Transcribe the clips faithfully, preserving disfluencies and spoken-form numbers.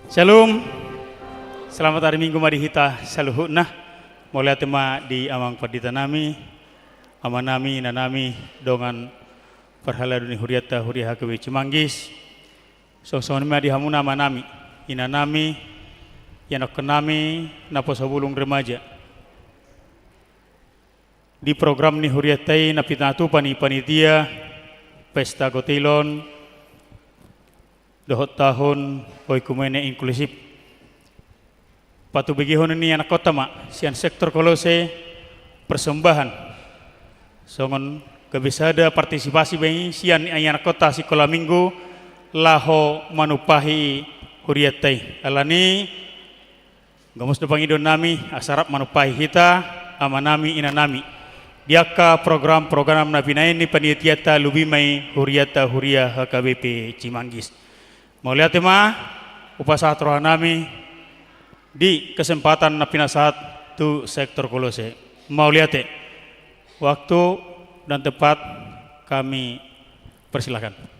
Shalom. Selamat hari Minggu ma di hita saluhutna. Mauliate ma di amang pandita nami, ama nami, ina nami, dongan parhalado ni hurianta, huria H K B P Cimanggis. Songon i ma di hamuna ama nami, ina nami, ianakkon nami, naposobulung remaja. Di program ni hurianta i na pinatupa ni panitia, pesta gotilon, dohot tahun oikumene inklusif. Patubegehon ni ianakkonta ma, sian sektor Kolose, persembahan. Songon gabe sada partisipasi be i sian ianakkonta sikola minggu, laho manumpahi hurianta i. Alani, gomos do pangidoan nami, asa rap manumpahi hita, ama nami, ina nami. Di angka program-program na binahen ni panitianta, lobi ma i hurianta, huria H K B P Cimanggis. Mauliate ma, hupasahat roha nami, di kesempatan na pinasahat tu sektor Kolose. Mauliate. Waktu dan tempat kami persilakan.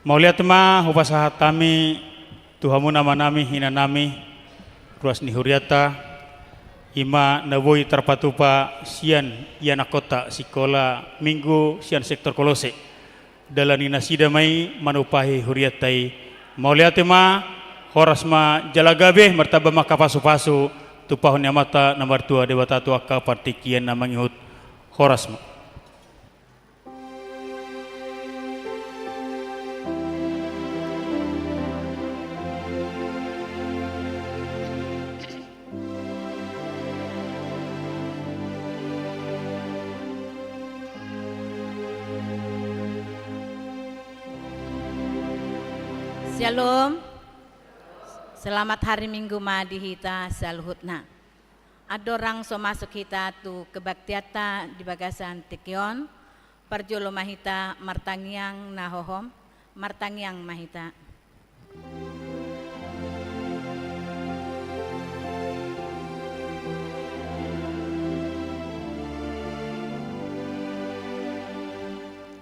Mauliate ma hupasahat hami tu hamuna amanami, inanami, ruas ni hurianta, i ma na boi tarpatupa sian ianakhonta sikola minggu sian sektor Kolose. Dalan ni nasida ma i manumpahi hurianta i. Mauliate ma, horas ma jala gabe, martamba ma angka pasupasu, tumpahon ni Amanta na martua Debata tu angka partingkian na mangihut. Horas ma. Syalom. Selamat hari Minggu ma di hita saluhutna. Andorang so masuk hita tu kebaktianta di bagasan tingki on, parjolo ma hita martangiang na hohom, martangiang ma hita.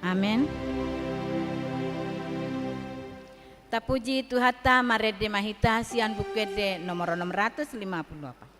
Amen. Tapuji Tuhanta, marende ma hita sian Buku Ende nomor onom ratus lima puluh opat.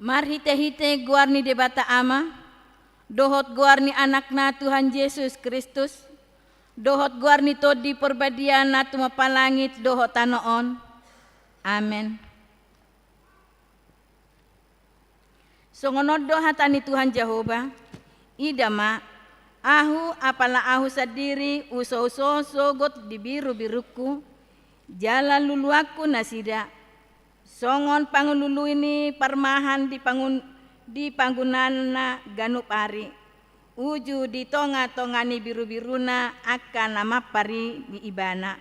Marhitehite goar ni Debata Ama, dohot goar ni Anakna Tuhan Jesus Kristus, dohot goar ni Tondi Parbadia na tumompa langit dohot tano on. Amen. Songon on do hata ni Tuhan Jahowa, ida ma, ahu, apala ahu sandiri, husouso sogot di birubirungku, Jala luluanku nasida, songon pangalului ni parmahan di pangun-, di pangunana ganup ari, uju di tonga-tonga ni birubiruna angka na mampar i di ibana.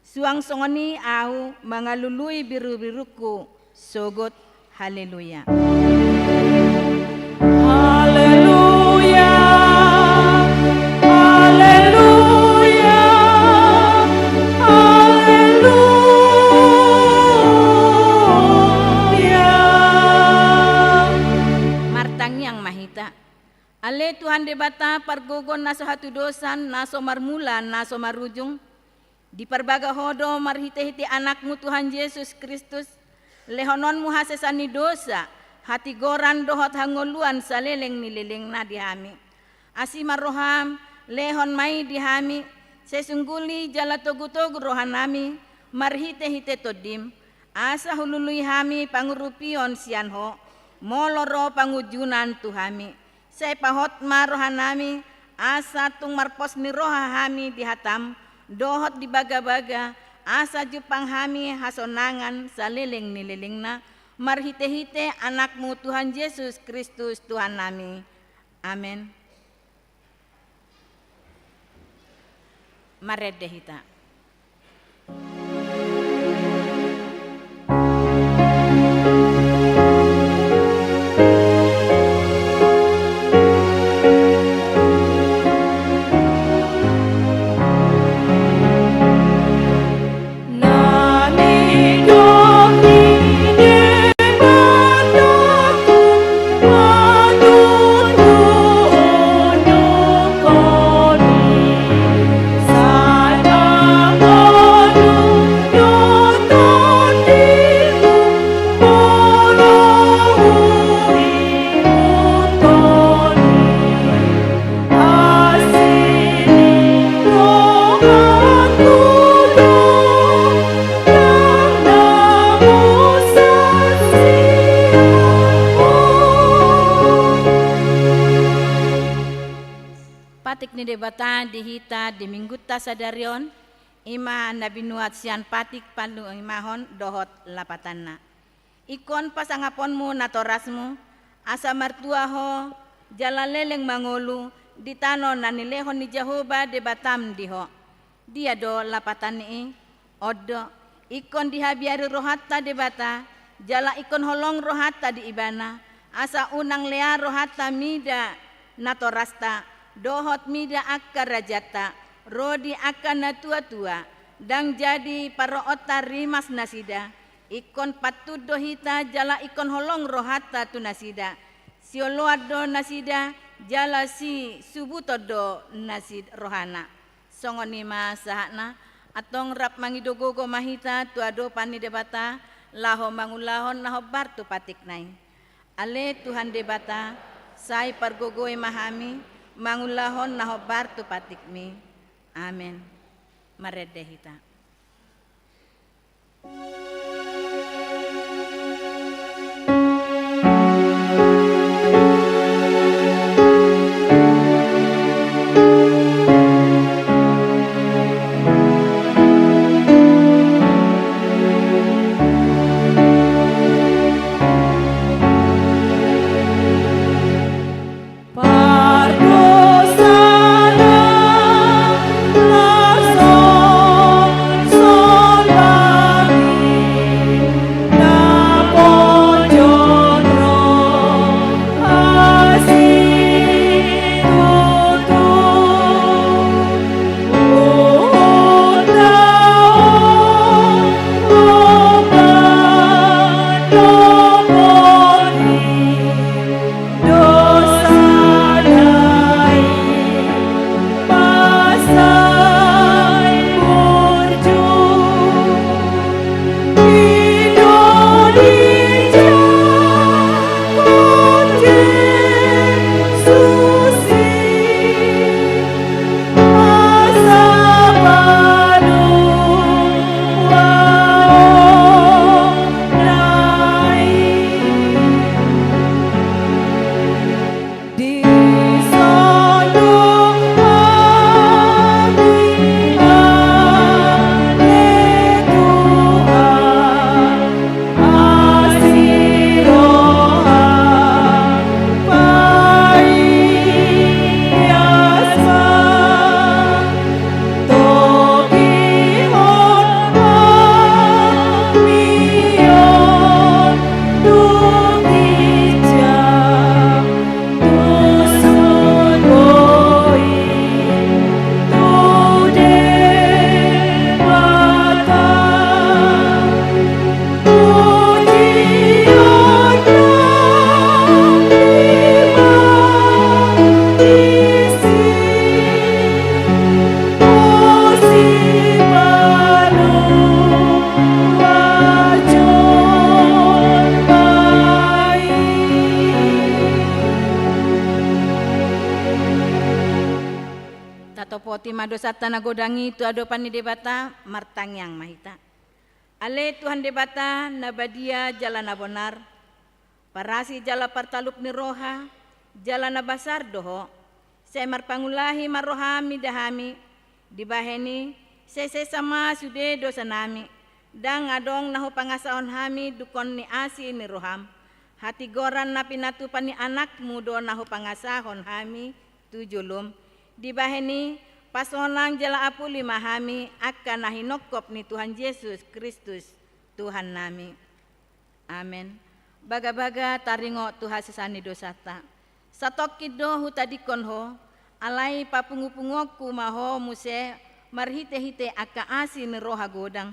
Suang songon i ahu mangalului birubirungku sogot. Haleluya. Haleluya. Haleluya. Haleluya. Martangiang ma hita. Ale Tuhan Debata, pargogo na so hatudosan, na so marmula, na so marujung, diparbaga Ho do marhitehite Anakmu Tuhan Jesus Kristus, lehononmu hasesaan ni dosa, hatigoran dohot hangoluan saleleng ni lelengna di hami. Asi ma roham, lehon ma i di hami, sai sungguli jala togutogu rohanami, marhitehite Tondim, asa hulului hami pangurupion sian Ho, molo ro pangunjunan tu hami. Sai pahot ma rohanami, asa tung marpos ni roha hami di hatam, dohot di bagabaga, asa jumpang hami hasonangan saleleng ni lelengna, marhitehite Anakmu Tuhan Jesus Kristus Tuhannami. Amen. Marende hita. Patik ni Debata di hita di Minggunta sadari on, i ma na binuat sian patik panurimahon dohot lapatanna. Ingkon pasangaponmu natorasmu, asa martua ho, jala leleng mangolu di tano na nilehon ni Jahowa Debatam di ho. Dia do lapatanni i? On do, ingkon dihabiari rohanta Debata, jala ingkon holong rohanta di Ibana, asa unang lea rohanta mida natorasta, dohot mida angka rajanta, ro di angka natuatua, ndang jadi paroonta rimas nasida, ingkon pantun do hita jala ingkon holong rohanta tu nasida, sioloan do nasida, jala sisubuton do nasid-, rohana. Songon i ma sahatna, antong rap mangido gogo ma hita tu adopan ni Debata, laho mangulahon na hombar tu patikna i. Ale Tuhan Debata, sai pargogoi ma hami, mangulahon na hombar tu patikmi. Amen. Marende hita. Tima dosanta na godang i tu adopan ni Debata, martangiang ma hita. Ale Tuhan Debata, na badia jala na bonar, parasi jala partalup ni roha, jala na basar do Ho. Sai marpangulahi ma roham mida hami, dibahen i, sai sesa ma sude dosanami, ndang adong na hupangasahon hami dungkon ni asi ni roham. Hatigoran na pinatupa ni Anakmu do na hupangasahon hami tu jolom. Dibahen i, pasonang jala apuli ma hami angka na hinongkop ni Tuhan Jesus Kristus, Tuhannami. Amen. Bagabaga taringot tu hasesaan ni dosanta. Satongkin do hutadingkon Ho, alai papungupunguonku ma Ho muse marhitehite angka asi ni roha godang.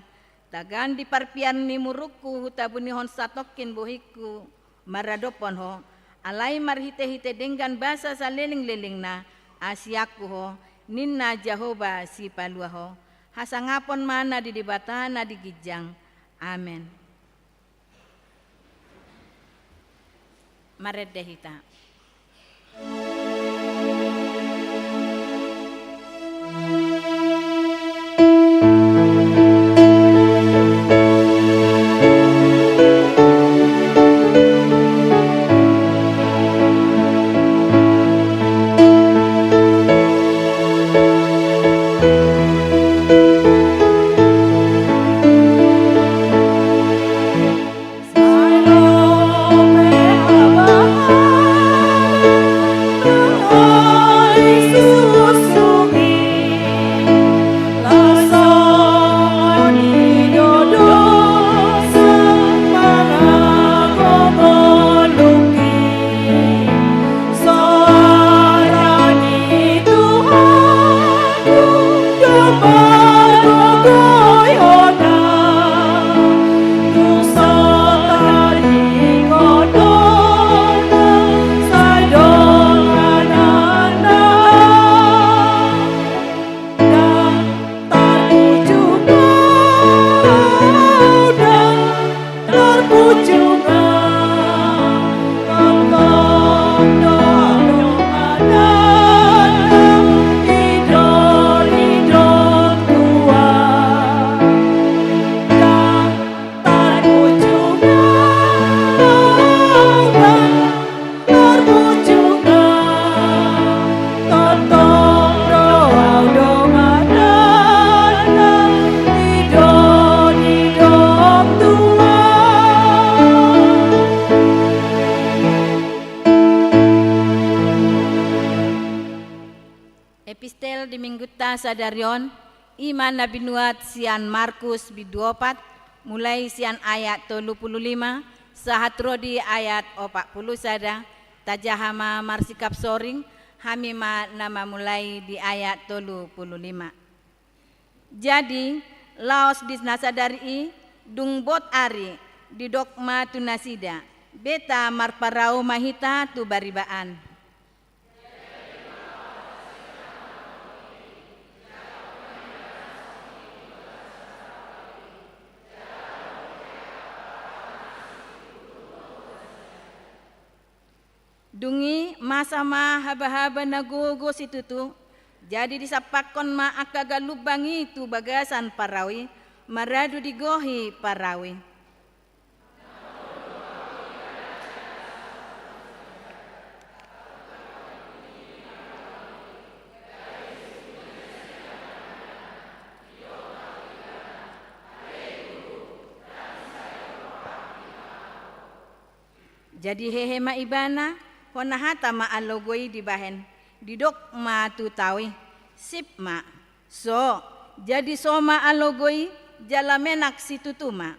Tagan di parpian ni murukku hutabunihon satongkin bohingku maradophon Ho, alai marhitehite denggan basa salelenglelengna, asianku Ho, ninna Jahowa Sipalua Ho. Hasangapon ma na di Debata na di ginjang. Amen. Marende hita. Epistel di minggunta sadari on, i ma na binuat sian Markus bindu opat, mulai sian ayat tolu pulu lima, sahat ro di ayat opat pulu sada, tajaha ma marsikap soring, hami ma na mamulai di ayat tolu pulu lima. Jadi, laos di na sadari i, dung bot ari, didok ma tu nasida, beta marparau ma hita tu bariba an. Dung i masa ma habahaba na gogo situtu, jadi disampakkon ma angka galumbang i tu bagasan parau i, maradu di gohi parau i. Jadi hehe ma ibana, hona hata ma alogo i dibahen, didok ma tu tao i, sip ma, so, jadi so ma alogo i, jala menak situtu ma.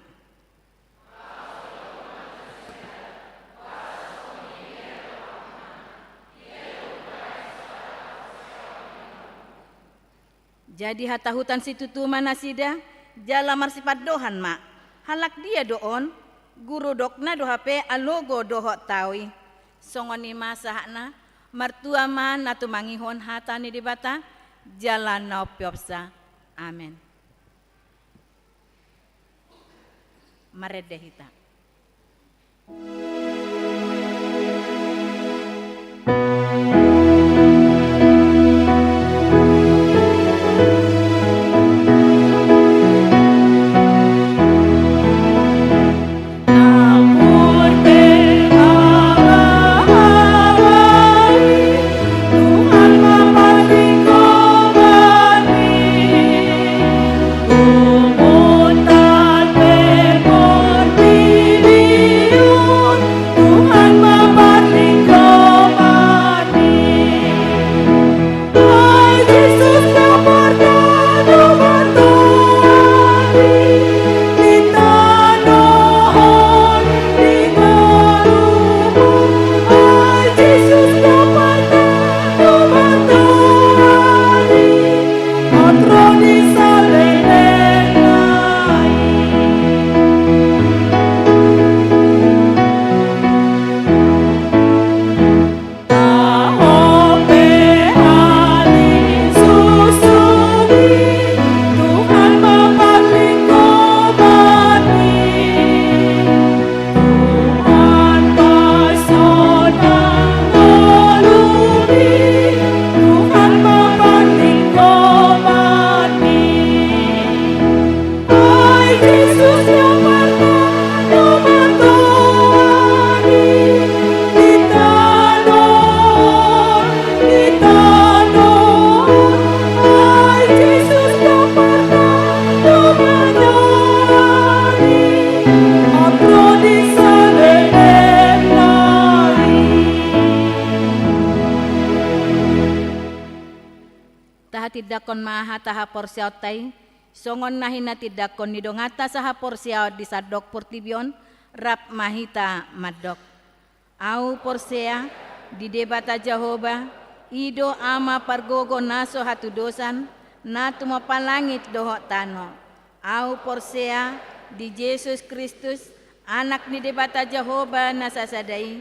Jadi hatahutan situtu ma nasida, jala marsipandohan ma, halak dia do on, guru dokna do hape alogo dohot tao i. Songon i ma sahatna, martua ma na tumangihon hata ni Debata, jala na umpeopsa. Amen. Marende hita. Tahatindangkon ma hata haporseaonta i, songon na hinatindangkon ni donganta sahaporseaon di sandok portibi on. Rap ma hita mandok. Ahu porsea di Debata Jahowa, i do Ama pargogo na so hatudosan, na tumompa langit dohot tano. Ahu porsea di Jesus Kristus, Anak ni Debata Jahowa na sasada i,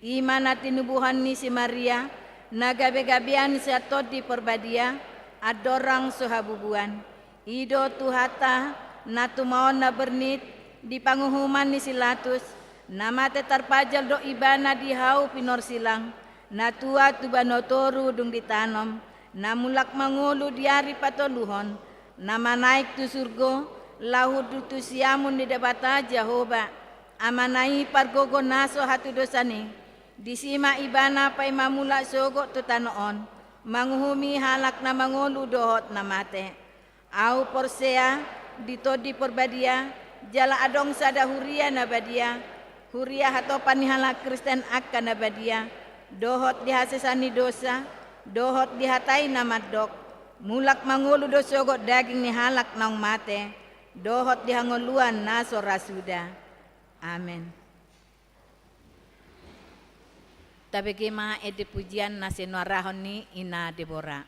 i ma na tinubuhon ni si Maria, na gabegabean sian Tondi Porbadia, andorang so habubuan. I do Tuhanta, na tumaon na bernit di panguhuman ni si Latus, na mate tarpajal do Ibana di hau pinorsilang, na tua tu banua toru dung ditanom, na mulak mangolu di ari patoluhon, na manaek tu surgo, laho duduk tu siamun ni Debata Jahowa, Amana i pargogo na so hatudosan i. Disi ma Ibana paima mulak sogot tu tano on, manguhumi halak na mangolu dohot na mate. Ahu porsea di Tondi Porbadia, jala adong sada huria na badia, huria hatopan ni halak Kristen angka na badia, dohot di hasesaan ni dosa, dohot di hata i na mandok, mulak mangolu do sogot daging ni halak naung mate, dohot di hangoluan na so ra suda. Amen. Tabege ma ende pujian na sinuarahon ni Ina Debora.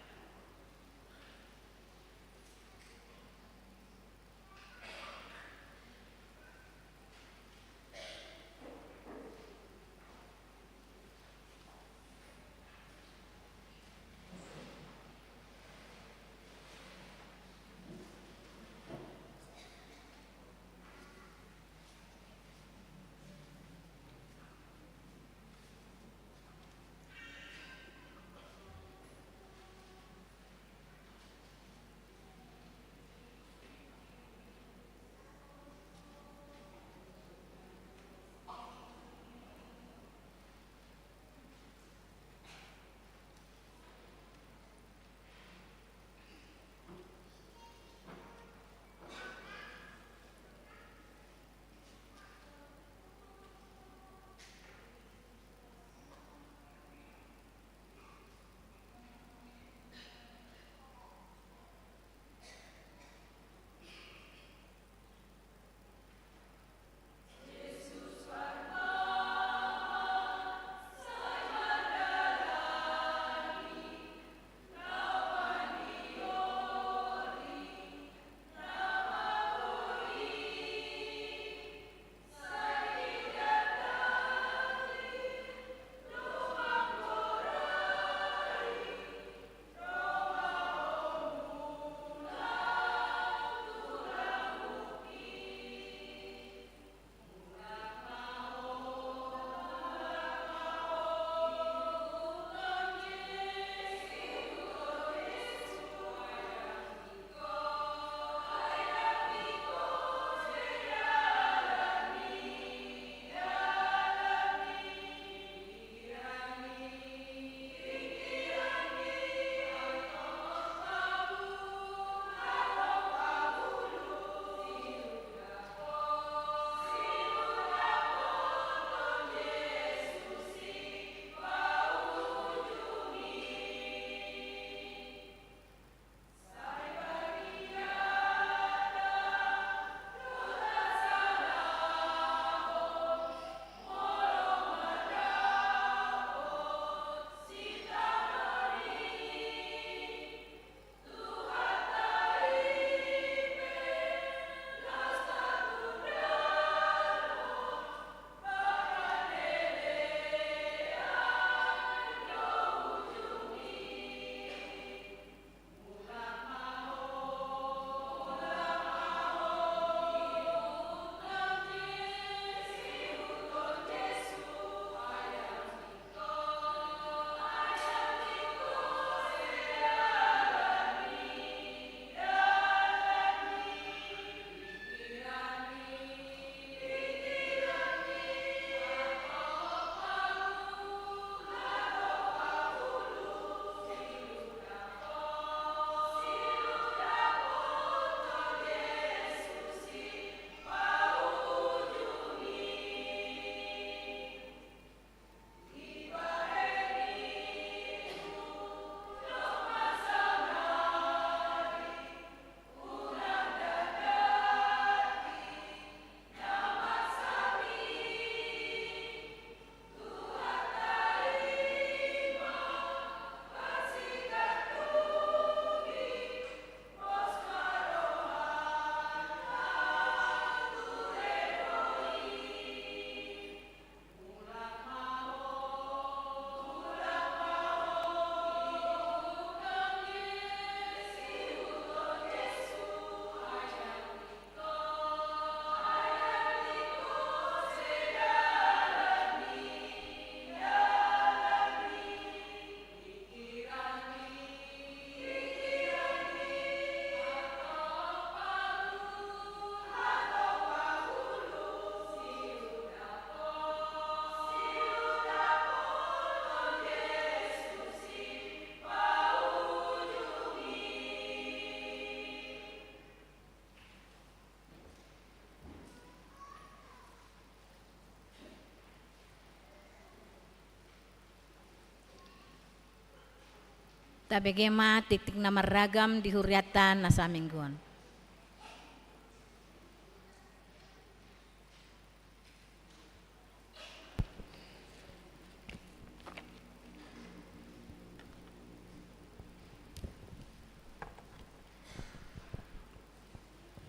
Tabege ma titik na marragam di hurianta na saminggu on.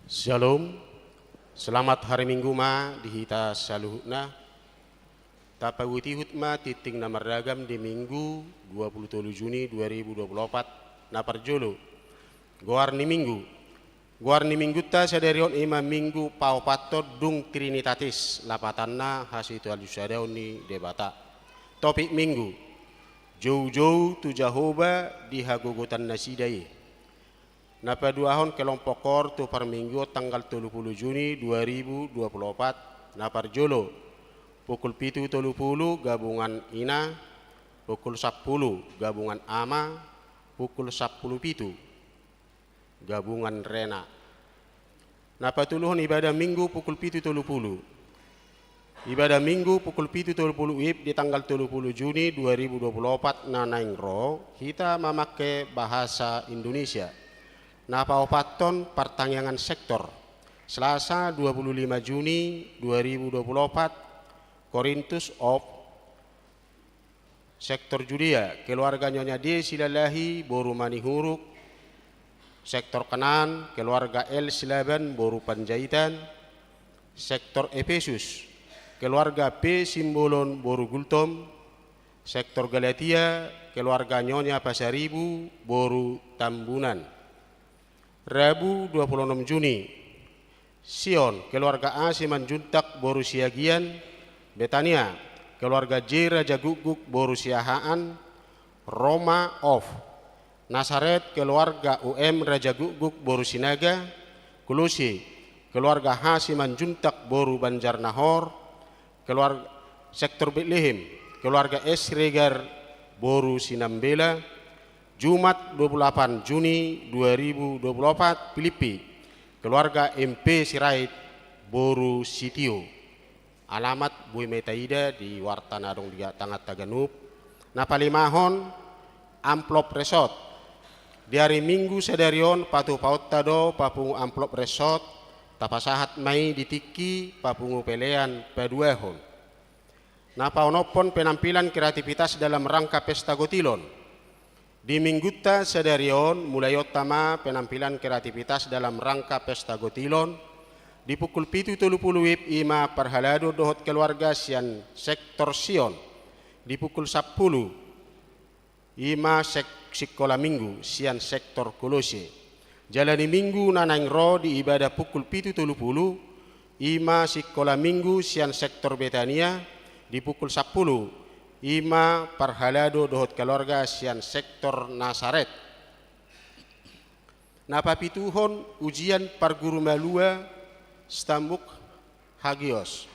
Shalom. Selamat hari Minggu ma di hita saluhutna. Tapaihutihut ma titik na marragam di Minggu dua puluh tolu Juni dua ribu dua puluh opat. Na parjolo, goar ni Minggu. Goar ni Minggunta sadari on i ma Minggu paopathon dung Trinitatis, lapatanna hasitalusadahon ni Debata. Topik Minggu: Joujou tu Jahowa di hagogotan nasida i. Na paduahon, kelompok koor tu parmingguon tanggal tolu pulu Juni dua ribu dua pulu opat. Na parjolo, pukul pitu tolu pulu gabungan Ina, pukul sampulu gabungan Ama, pukul sampulu pitu gabungan Rena. Na patoluhon, ibadah Minggu pukul pitu tolu pulu. Ibadah Minggu pukul pitu tolu pulu WIB di tanggal tolu pulu Juni dua ribu dua pulu opat na naeng ro, hita mamangke bahasa Indonesia. Na paopathon, partangiangan sektor. Selasa dua puluh lima Juni dua ribu dua pulu opat, Korintus of Sektor Judea, keluarga Nyonya D Silalahi boru Manihuruk. Sektor Kanaan, keluarga L Silaban boru Panjaitan. Sektor Epesus, keluarga P Simbolon boru Gultom. Sektor Galatia, keluarga Nyonya Pasaribu boru Tambunan. Rabu dua pulu onom Juni, Sion, keluarga A Simanjuntak boru Siagian. Betania, keluarga J Rajagukguk boru Siahaan. Roma of Nasaret, keluarga U M Rajagukguk boru Sinaga. Kolose, keluarga H Simanjuntak boru Banjarnahor. Keluar-, Sektor Betlehem, keluarga S Regar boru Sinambela. Jumat dua pulu delapan Juni dua ribu dua pulu opat, Pilippi, keluarga M P Sirait boru Sitio. Alamat boi ma taida di warta na adong di tanganta ganup. Na palimahon, amplop resort. Di ari Minggu sadari on patupaonta do papungu amplop resort, tapasahat ma i di tingki papungu pelean paduahon. Na paonomhon, penampilan kreativitas dalam rangka pesta gotilon. Di Minggunta sadari on, mulaionta ma penampilan kreativitas dalam rangka pesta gotilon. Di pukul pitu tolu pulu WIB i ma parhalado dohot keluarga sian Sektor Sion. Di pukul sampulu, i ma sek-, sikola Minggu sian Sektor Kolose. Jala di Minggu na naeng ro di ibadah pukul pitu tolu pulu, i ma sikola Minggu sian Sektor Betania. Di pukul sampulu, i ma parhalado dohot keluarga sian Sektor Nasaret. Na papituhon, ujian pargurumalua stambuk hagios.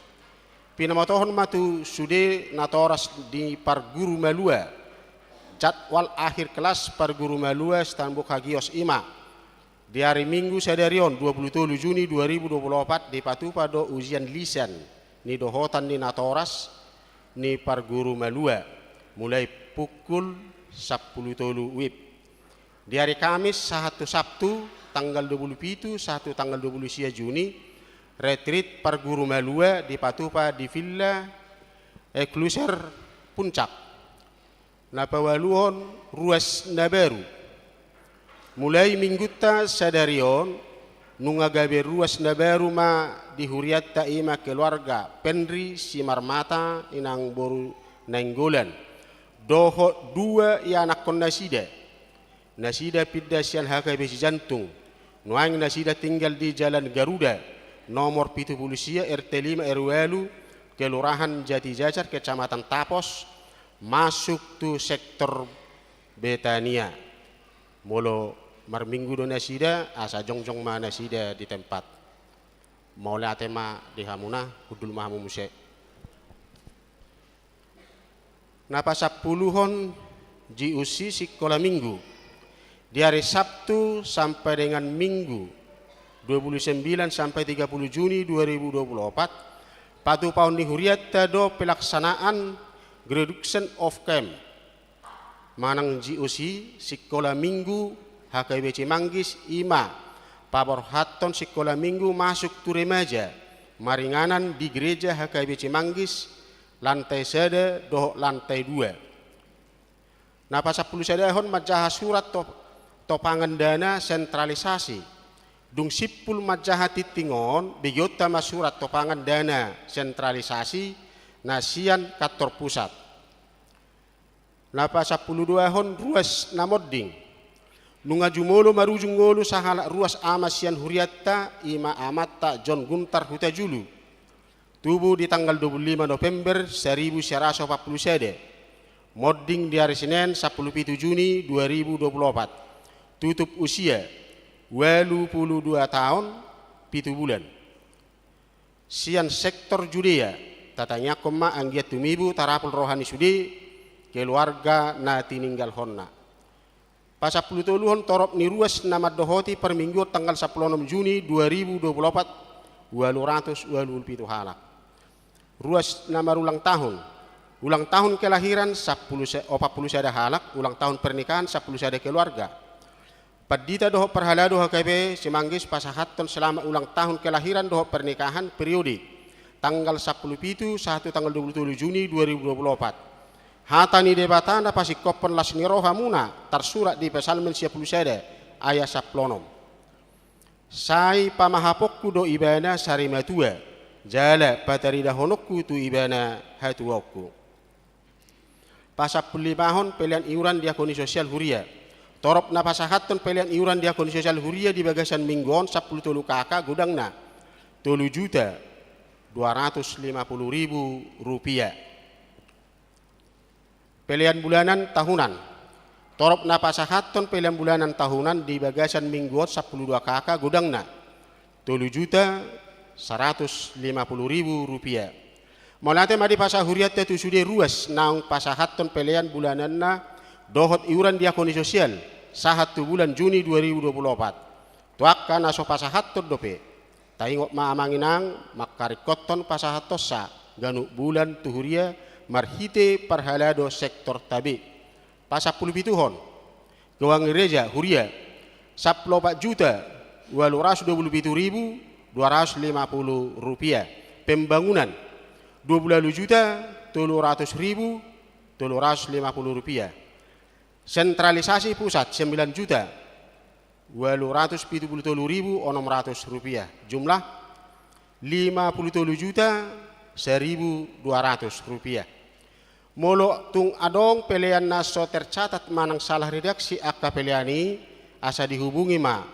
Pinamotohon ma tu sude natoras ni pargurumalua. Jadwal akhir kelas pargurumalua stambuk hagios i ma. Di ari Minggu sadari on, dua pulu tolu Juni dua ribu dua pulu opat, dipatupa do ujian lisan ni dohotan ni natoras ni pargurumalua, mulai pukul sampulu tolu WIB. Di ari Kamis sahat tu Sabtu, tanggal dua pulu pitu sahat tu tanggal dua pulu sia Juni, retreat pargurumalua dipatupa di Villa Ekluser Puncak. Na paualuhon, ruas na baru. Mulai Minggunta sadari on, nunga gabe ruas na baru ma di hurianta, i ma keluarga Penri Simarmata inang boru Nainggolan dohot dua ianakhon nasida. Nasida pinda sian H K B Sijantung. Nuaeng nasida tinggal di Jalan Garuda, nomor pitu pulu sia, R T lima, R W ualu, Kelurahan Jatijajar, Kecamatan Tapos, masuk tu Sektor Betania. Molo marminggu do nasida, asa jongjong ma nasida di tempat. Mauliate ma di hamuna, hundul ma hamu muse. Na pasampuluhon, G U C sikola Minggu. Di ari Sabtu sampai dengan Minggu, dua puluh sembilan sampai tiga puluh Juni dua ribu dua puluh opat, patupaon ni hurianta do pelaksanaan Graduction of Camp. Manang G O C, sikola minggu H K B P Cimanggis i ma paborhathon sikola minggu masuk tu remaja maringanan di gereja H K B P Cimanggis, lantai sada dohot lantai dua. Na pasampulu sadahon manjaha surat to-, topangan dana sentralisasi. Dung simpul manjaha tingting on, begeonta ma surat topangan dana sentralisasi na sian kantor pusat. Na pasampulu duahon ruas na monding. Nunga jumolo marujung ngolu sahalak ruas ama sian hurianta, i ma amanta John Guntar Hutajulu. Tubu di tanggal dua puluh lima November seribu sia ratus opat puluh sada. Monding di ari Senen, sampulu pitu Juni dua ribu dua puluh opat. Tutup usia, ualu pulu dua taon, pitu bulan. Sian sektor Judea, tatangiangkon ma anggiat tumibu tarapul roha ni sude keluarga na tininggalhonna. Pasampulu toluhon torop ni ruas na mandohoti parmingguon tanggal sampulu onom Juni dua ribu dua puluh opat, ualu ratus ualu pulu pitu halak. Ruas na marulang tahun. Ulang tahun kelahiran sampulu se-, opat pulu sada halak, ulang tahun pernikahan sampulu sada keluarga. Pandita dohot parhalado H K B P Cimanggis pasahathon selamat ulang tahun kelahiran dohot pernikahan periode tanggal sampulu pitu sahat tu tanggal dua pulu tolu Juni dua ribu dua puluh opat. Hata ni Debata na pasingkophon las ni rohamuna, tarsurat di Psalmen sia pulu sada ayat sampulu onom. Sai pamahaponku do ibana sarimatua, jala pataridahononku tu ibana hatuaonku. Pasampulu limahon pelean iuran diakoni sosial huria. Torop na pasahathon pelean iuran diakoni sosial huria di bagasan minggu on sampulu tolu K K godangna, tolu juta dua ratus lima puluh ribu rupiah. Pelean bulanan tahunan. Torop na pasahathon pelean bulanan tahunan di bagasan minggu on sampulu dua K K godangna, tolu juta saratus lima pulu ribu rupiah. Mauliate ma di pasahat hurianta tu sude ruas naung pasahathon pelean bulananna dohot iuran diakoni sosial sahat tu bulan Juni dua ribu dua puluh opat. Tu angka na so pasahathon dope, taingot ma amang inang mangkaringkothon pasahathonsa ganup bulan tu huria marhite parhalado sektor tabe. Pasampulu pituhon, keuangan gereja huria, sampulu opat juta ualu ratus dua pulu pitu ribu dua ratus lima puluh rupiah. Pembangunan, dua pulu ualu juta tolu ratus ribu tolu ratus lima puluh rupiah. Sentralisasi pusat, sembilan juta ualu ratus pitu pulu tolu ribu onom ratus rupiah. Jumlah, lima pulu tolu juta saribu dua ratus rupiah. Molo tung adong pelean na so tercatat manang salah redaksi angka pelean i, asa dihubungi ma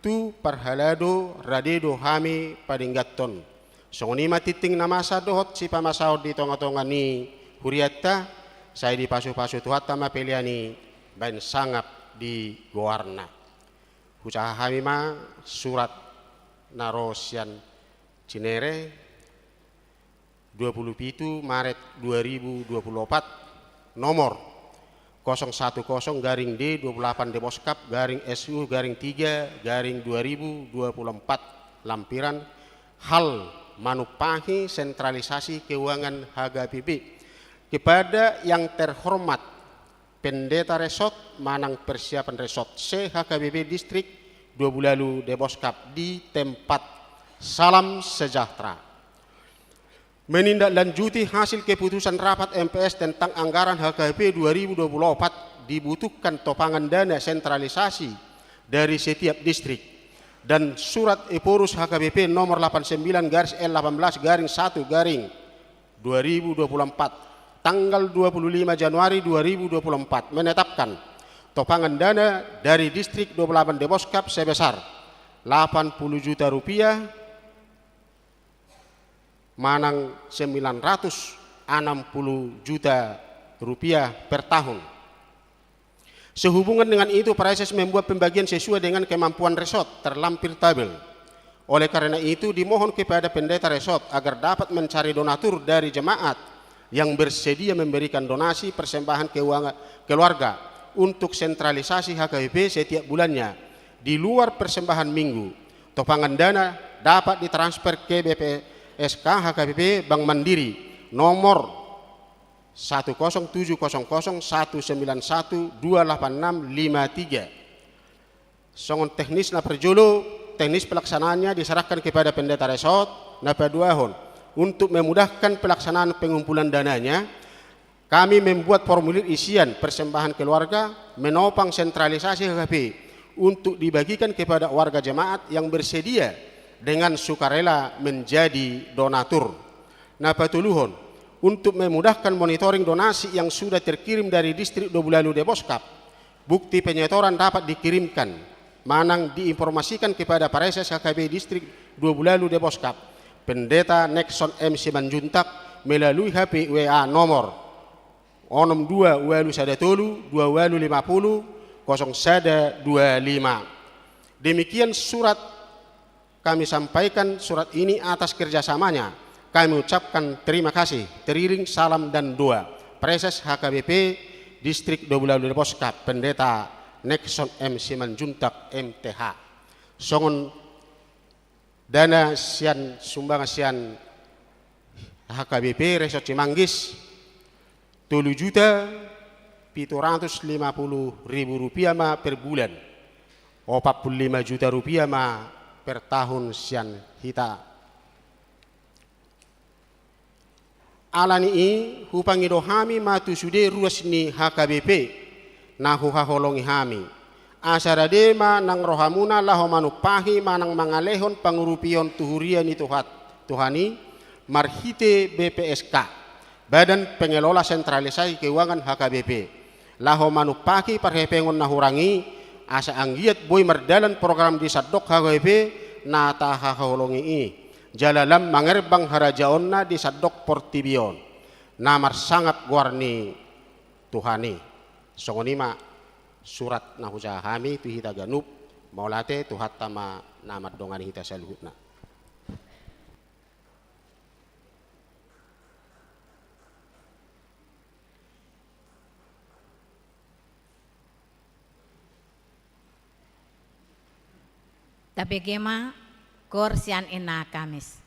tu parhalado rade do hami padengganhon. Songon i ma tingting na masa dohot sipamasaon di tongatonga ni hurianta, sai dipasupasu Tuhanta ma pelean i baen sangap di goarna. Hujaha hami ma surat na ro sian Cinere, dua pulu pitu Maret dua ribu dua puluh opat, nomor kosong satu kosong garing D dua puluh delapan Deboskap garing S U garing tiga garing dua ribu dua puluh empat, lampiran hal manumpahi sentralisasi keuangan H K B P. Kepada yang terhormat Pendeta Resort manang persiapan Resort se H K B P Distrik Dua Bulalu Deboskap di tempat. Salam sejahtera. Menindaklanjuti hasil keputusan rapat M P S tentang anggaran H K B P dua ribu dua puluh empat, dibutuhkan topangan dana sentralisasi dari setiap distrik, dan surat Ephorus H K B P nomor delapan sembilan garis L delapan belas garing satu garing dua ribu dua puluh empat, tanggal dua puluh lima Januari dua ribu dua puluh empat, menetapkan topangan dana dari Distrik Dua Puluh Delapan Deboskap sebesar delapan puluh juta rupiah manang sembilan ratus enam puluh juta rupiah per tahun. Sehubungan dengan itu, Praeses membuat pembagian sesuai dengan kemampuan resort, terlampir tabel. Oleh karena itu, dimohon kepada pendeta resort agar dapat mencari donatur dari jemaat yang bersedia memberikan donasi persembahan keuangan keluarga untuk sentralisasi H K B P setiap bulannya, di luar persembahan minggu. Topangan dana dapat ditransfer ke B P S K H K B P Bank Mandiri, nomor satu kosong tujuh kosong kosong satu sembilan satu dua delapan enam lima tiga. Songon teknis na parjolo, teknis pelaksanaannya diserahkan kepada pendeta resort. Na paduahon, untuk memudahkan pelaksanaan pengumpulan dananya, kami membuat formulir isian persembahan keluarga menopang sentralisasi H K B P untuk dibagikan kepada warga jemaat yang bersedia dengan sukarela menjadi donatur. Na patoluhon, untuk memudahkan monitoring donasi yang sudah terkirim dari distrik Dobulalu Deboskap, bukti penyetoran dapat dikirimkan manang diinformasikan kepada Praeses H K B Distrik Dobulalu Deboskap, Pendeta Nexon M Simanjuntak, melalui H P W A nomor onom dua ualu sada tolu dua ualu lima pulu kosong sada dua lima. Demikian surat kami sampaikan surat ini atas kerjasamanya. Kami ucapkan terima kasih. Teriring salam dan doa. Praeses H K B P Distrik Dobulalu Deboskap, Pendeta Nexon M Simanjuntak, M T H. Songon dana sian sumbangan sian H K B P Resort Cimanggis, tolu juta pitu ratus lima puluh ribu rupiah ma per bulan, opat pulu lima juta rupiah ma per tahun sian hita. Ala ni i, hupangido hami ma tu sude ruas ni H K B P na huhaholongi hami, asa rade ma nang rohamuna laho manumpahi manang mangalehon pangurupion tu huria ni Tuhan, Tuhan i, marhite B P S K, Badan Pengelola Sentralisasi Keuangan H K B P, laho manumpahi parhepengon na hurang i, asa anggiat boi mardalan program di sandok H K B P na tahaholongi i, jala lam mangerbang harajaonna di sandok portibi on, na marsangap goar ni Tuhan i. Songon i ma surat na hujaha hami tu hita ganup, mauliate, Tuhanta ma na mandongani hita saluhutna. Tabege ma koor sian Inna Kamis.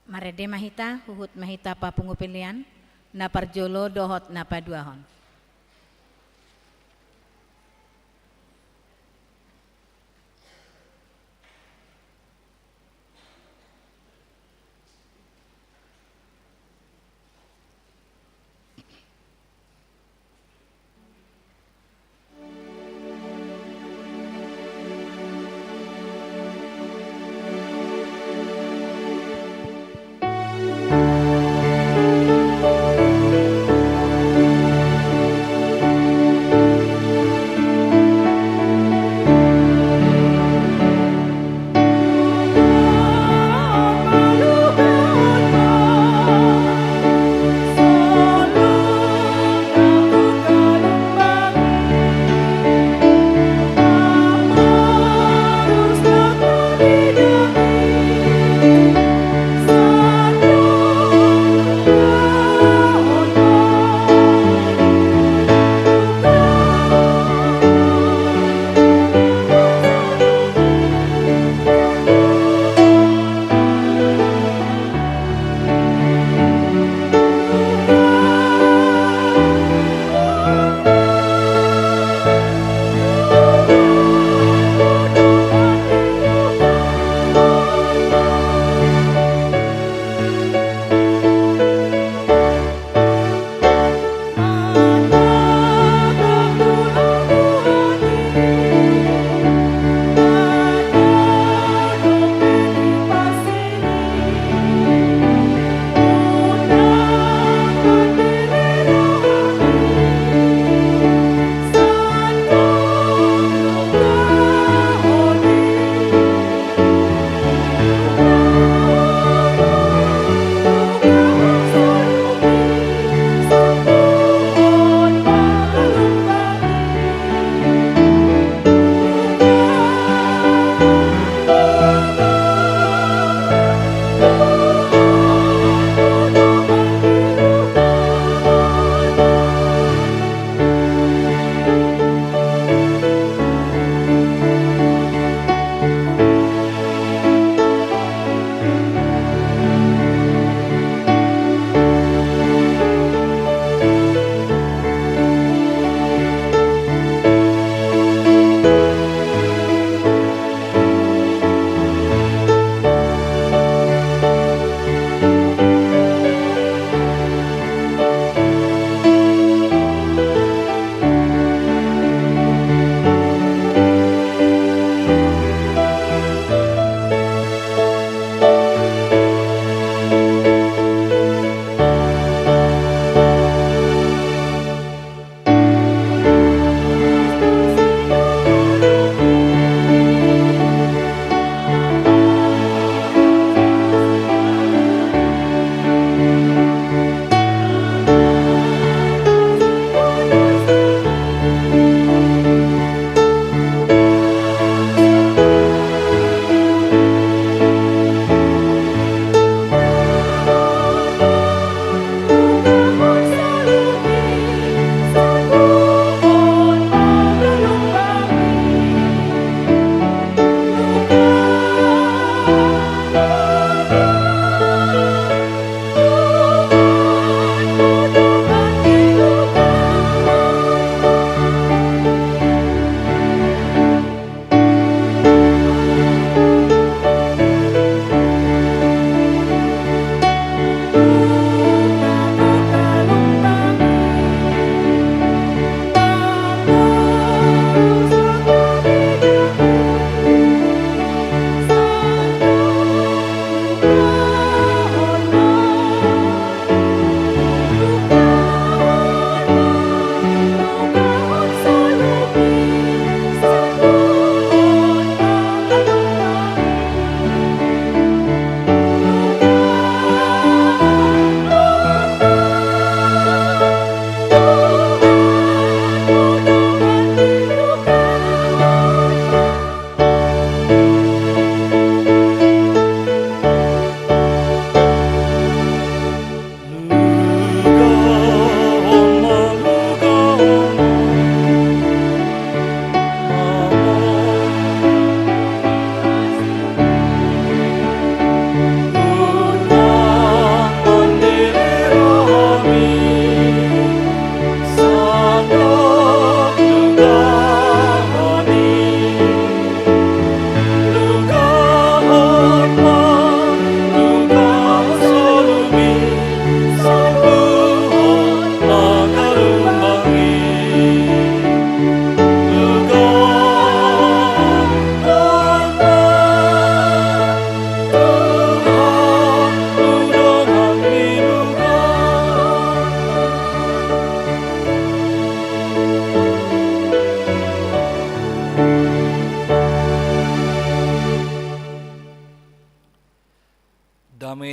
Marende ma hita, huhut ma hita papungu pelean, na parjolo dohot na paduahon.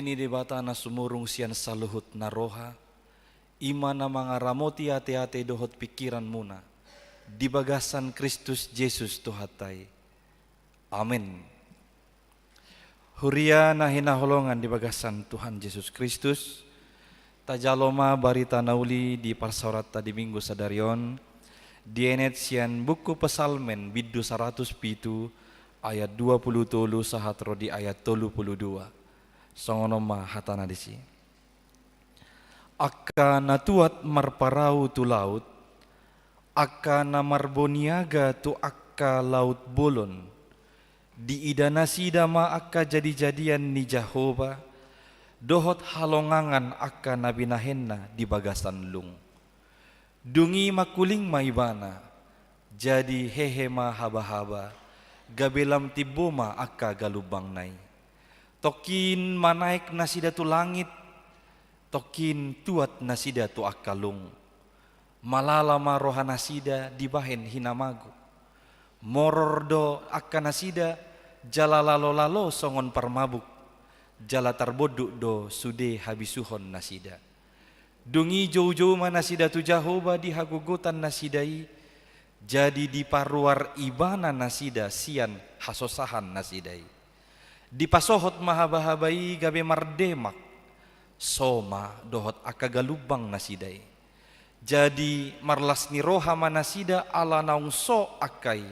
ni Debata na sumurung sian saluhut na roha, i ma na mangaramoti ateate dohot pingkiranmuna di bagasan Kristus Jesus Tuhanta i. Amen. Huria na hinaholongan di bagasan Tuhan Jesus Kristus, tajalo ma barita na uli di parsaoranta di Minggu sadari on, dienet sian buku Psalmen bindu saratus pitu ayat dua pulu tolu sahat ro di ayat tolu pulu dua. Songon on ma hatana disi. Angka na tuat marparau tu laut, angka na marboniaga tu angka laut bolon, diida nasida ma angka jadijadian ni Jahowa, dohot halongangan angka na binahenna di bagasan lung. Dung i mangkuling ma ibana, jadi hehe ma habahaba, gabe lam timbo ma angka galumbangna i. Tongkin manaek nasida tu langit, tongkin tuat nasida tu angka lung. Malala ma roha nasida dibahen hinamago. Moror do angka nasida, jala lalolalo songon parmabuk, jala tarbonduk do sude habisuhon nasida. Dung i joujou ma nasida tu Jahowa di hagogotan nasida i, jadi diparuar ibana nasida sian hasosahan nasida i. Dipasohot ma habahaba i gabe mardemak, so ma dohot angka galumbang nasida i. Jadi marlas ni roha ma nasida ala naung so angka i.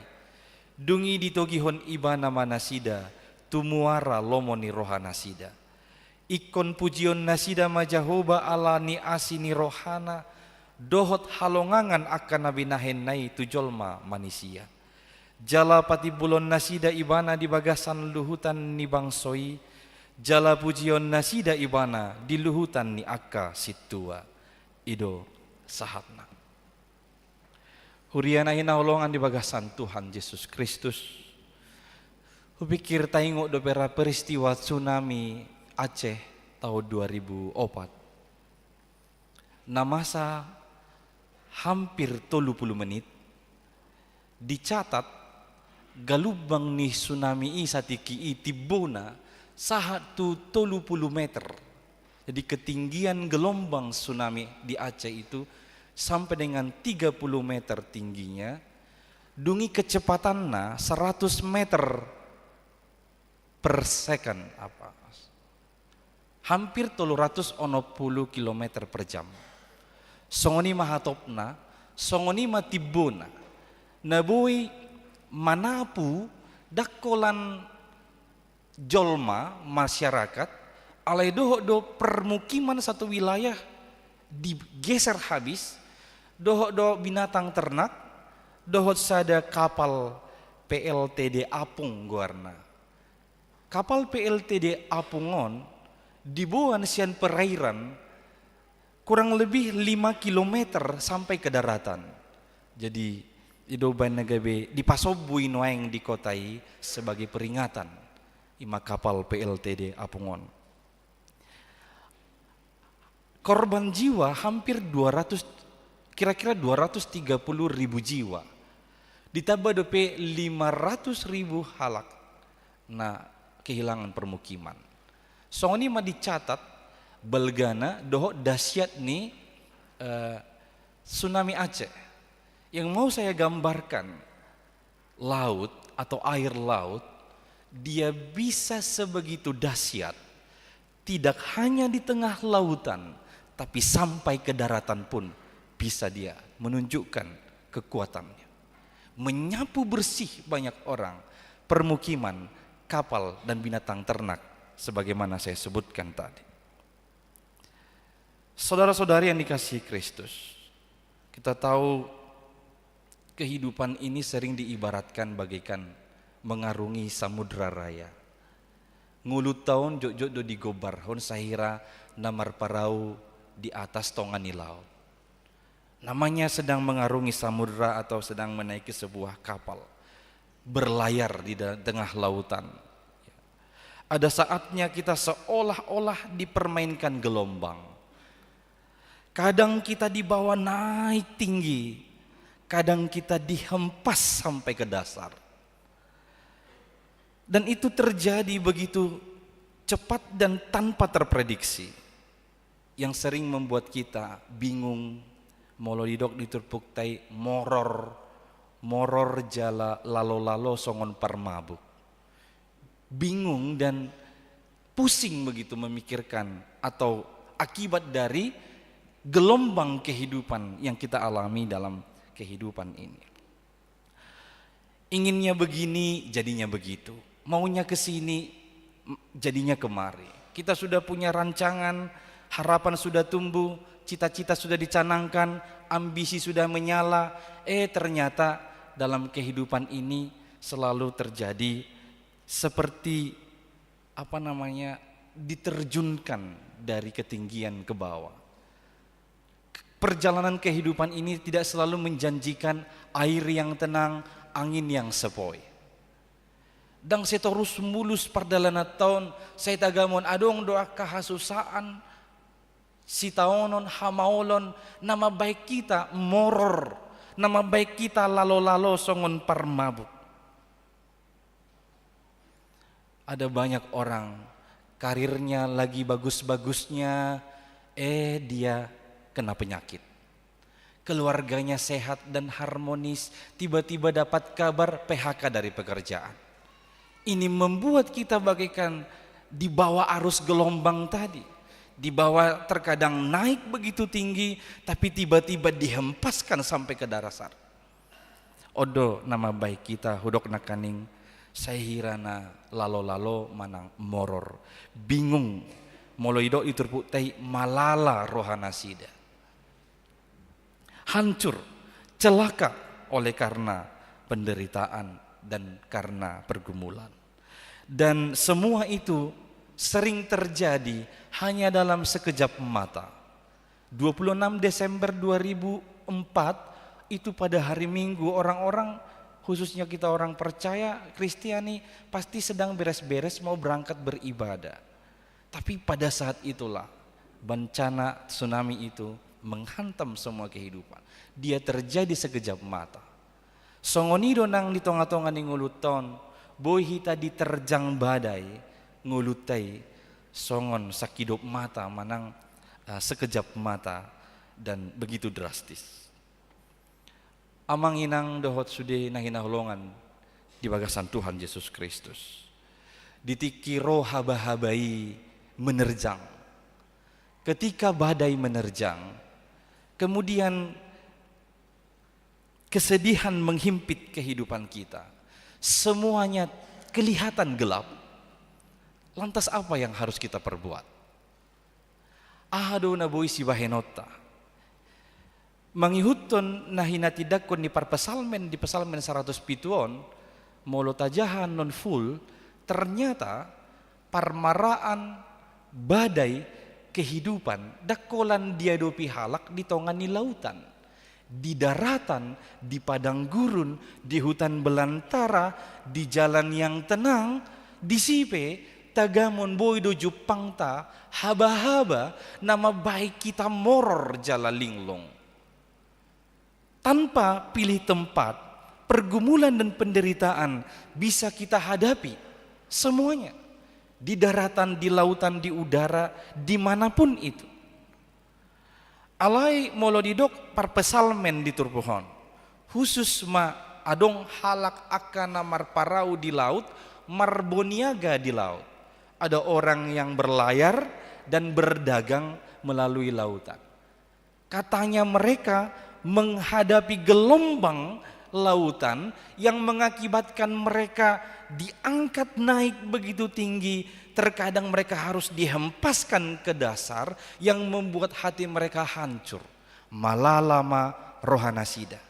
Dung i ditogihon ibana ma nasida tu muara lomo ni roha nasida. Ingkon pujion nasida ma Jahowa ala ni asi ni rohana, dohot halongangan angka na binahenna i tu jolma manisia. Jala patimbulon nasida ibana di bagasan luhutan ni bangso i, jala pujion nasida ibana di luhutan ni angka sintua. I do sahatna. Huria na hinaholongan di bagasan Tuhan Jesus Kristus, hupikir taingot dope ra peristiwa tsunami Aceh tahun dua ribu opat. Na masa hampir tolu pulu menit, dicatat galumbang ni tsunami i satingki i timbona sahat tu tolu pulu meter. Jadi ketinggian gelombang tsunami di Aceh itu sampai dengan tiga puluh meter tingginya, dung i kecepatanna seratus meter per second, apa, hampir tolu ratus onom pulu kilometer per jam. Songon i ma hatopna, songon i ma timbona. Na boi manapu dangkolan jolma, masyarakat, alai dohot do permukiman satu wilayah digeser habis, dohot do binatang ternak, dohot sada kapal P L T D apung goarna. Kapal P L T D apung on diboan sian perairan kurang lebih lima kilometer sampai ke daratan. Jadi, i do umbahen na gabe dipasombu i nuaeng di kota i sebagai peringatan. I ma kapal P L T D apung on. Korban jiwa hampir dua ratus, kira-kira dua ratus tiga puluh ribu jiwa. Ditamba dope lima ratus ribu halak na kehilangan permukiman. Songon i ma dicatat balgana dohot dahsyat ni, eh, tsunami Aceh. Yang mau saya gambarkan, laut atau air laut, dia bisa sebegitu dahsyat, tidak hanya di tengah lautan, tapi sampai ke daratan pun bisa dia menunjukkan kekuatannya. Menyapu bersih banyak orang, permukiman, kapal, dan binatang ternak, sebagaimana saya sebutkan tadi. Saudara-saudari yang dikasihi Kristus, kita tahu kehidupan ini sering diibaratkan bagaikan mengarungi samudra raya. Ngolunta on jotjot do digombarhon sahira na marparau di atas tonga ni laut. Namanya sedang mengarungi samudra atau sedang menaiki sebuah kapal berlayar di da-, tengah lautan. Ada saatnya kita seolah-olah dipermainkan gelombang. Kadang kita dibawa naik tinggi, kadang kita dihempas sampai ke dasar. Dan itu terjadi begitu cepat dan tanpa terprediksi yang sering membuat kita bingung, molo didok di turpukta i moror, moror jala lalo-lalo songon parmabuk. Bingung dan pusing begitu memikirkan atau akibat dari gelombang kehidupan yang kita alami dalam kehidupan ini. Inginnya begini, jadinya begitu. Maunya ke sini, m-, jadinya kemari. Kita sudah punya rancangan, harapan sudah tumbuh, cita-cita sudah dicanangkan, ambisi sudah menyala. Eh, ternyata dalam kehidupan ini selalu terjadi seperti, apa namanya, diterjunkan dari ketinggian ke bawah. Perjalanan kehidupan ini tidak selalu menjanjikan air yang tenang, angin yang sepoi. Ndang sai torus mulus pardalananta on, sai tagamon adong do angka hasusaan, sitaonon, hamaolon, na mambahen hita moror, na mambahen hita lalo-lalo songon parmabuk. Ada banyak orang, karirnya lagi bagus-bagusnya, eh, dia kena penyakit. Keluarganya sehat dan harmonis, tiba-tiba dapat kabar P H K dari pekerjaan. Ini membuat kita bagaikan di bawah arus gelombang tadi. Di bawah, terkadang naik begitu tinggi, tapi tiba-tiba dihempaskan sampai ke dasar. On do na mambahen hita, hudok nangkaning, sai hira na lalo-lalo manang moror. Bingung. Molo didok di turpukta i, malala rohanasida. Hancur, celaka oleh karena penderitaan dan karena pergumulan. Dan semua itu sering terjadi hanya dalam sekejap mata. Dua puluh enam Desember dua ribu empat, itu pada hari Minggu, orang-orang, khususnya kita orang percaya, Kristiani, pasti sedang beres-beres mau berangkat beribadah. Tapi pada saat itulah bencana tsunami itu menghantam semua kehidupan. Dia terjadi sekejap mata. Songon i do nang di tonga-tonga ni ngolunta on, boi hita diterjang badai ngolunta i, songon sangkidop mata manang, eh, sekejap mata, dan begitu drastis. Amang inang dohot sude na hinaholongan di bagasan Tuhan Jesus Kristus. Di tingki ro haba-haba i menerjang. Ketika badai menerjang, kemudian kesedihan menghimpit kehidupan kita. Semuanya kelihatan gelap. Lantas apa yang harus kita perbuat? Aha do na boi sibahenonta? Mangihuthon na hinatindangkon ni parpsalmen di Psalmen saratus pitu on, molo tajaha non full, ternyata parmaraan, badai, kehidupan, ndang holan diadopi halak di tonga ni lautan. Di daratan, di padang gurun, di hutan belantara, di jalan yang tenang, disi pe tagamon boi do jumpangta haba-haba na mambahen hita moror jala linglung. Tanpa pilih tempat, pergumulan dan penderitaan bisa kita hadapi semuanya. Di daratan, di lautan, di udara, di mana pun itu. Alai molo didok parpsalmen di turpuk on, husus ma adong halak angka na marparau di laut, marboniaga di laut. Ada orang yang berlayar dan berdagang melalui lautan. Katanya mereka menghadapi gelombang lautan yang mengakibatkan mereka diangkat naik begitu tinggi, terkadang mereka harus dihempaskan ke dasar, yang membuat hati mereka hancur. Malala ma rohanasida.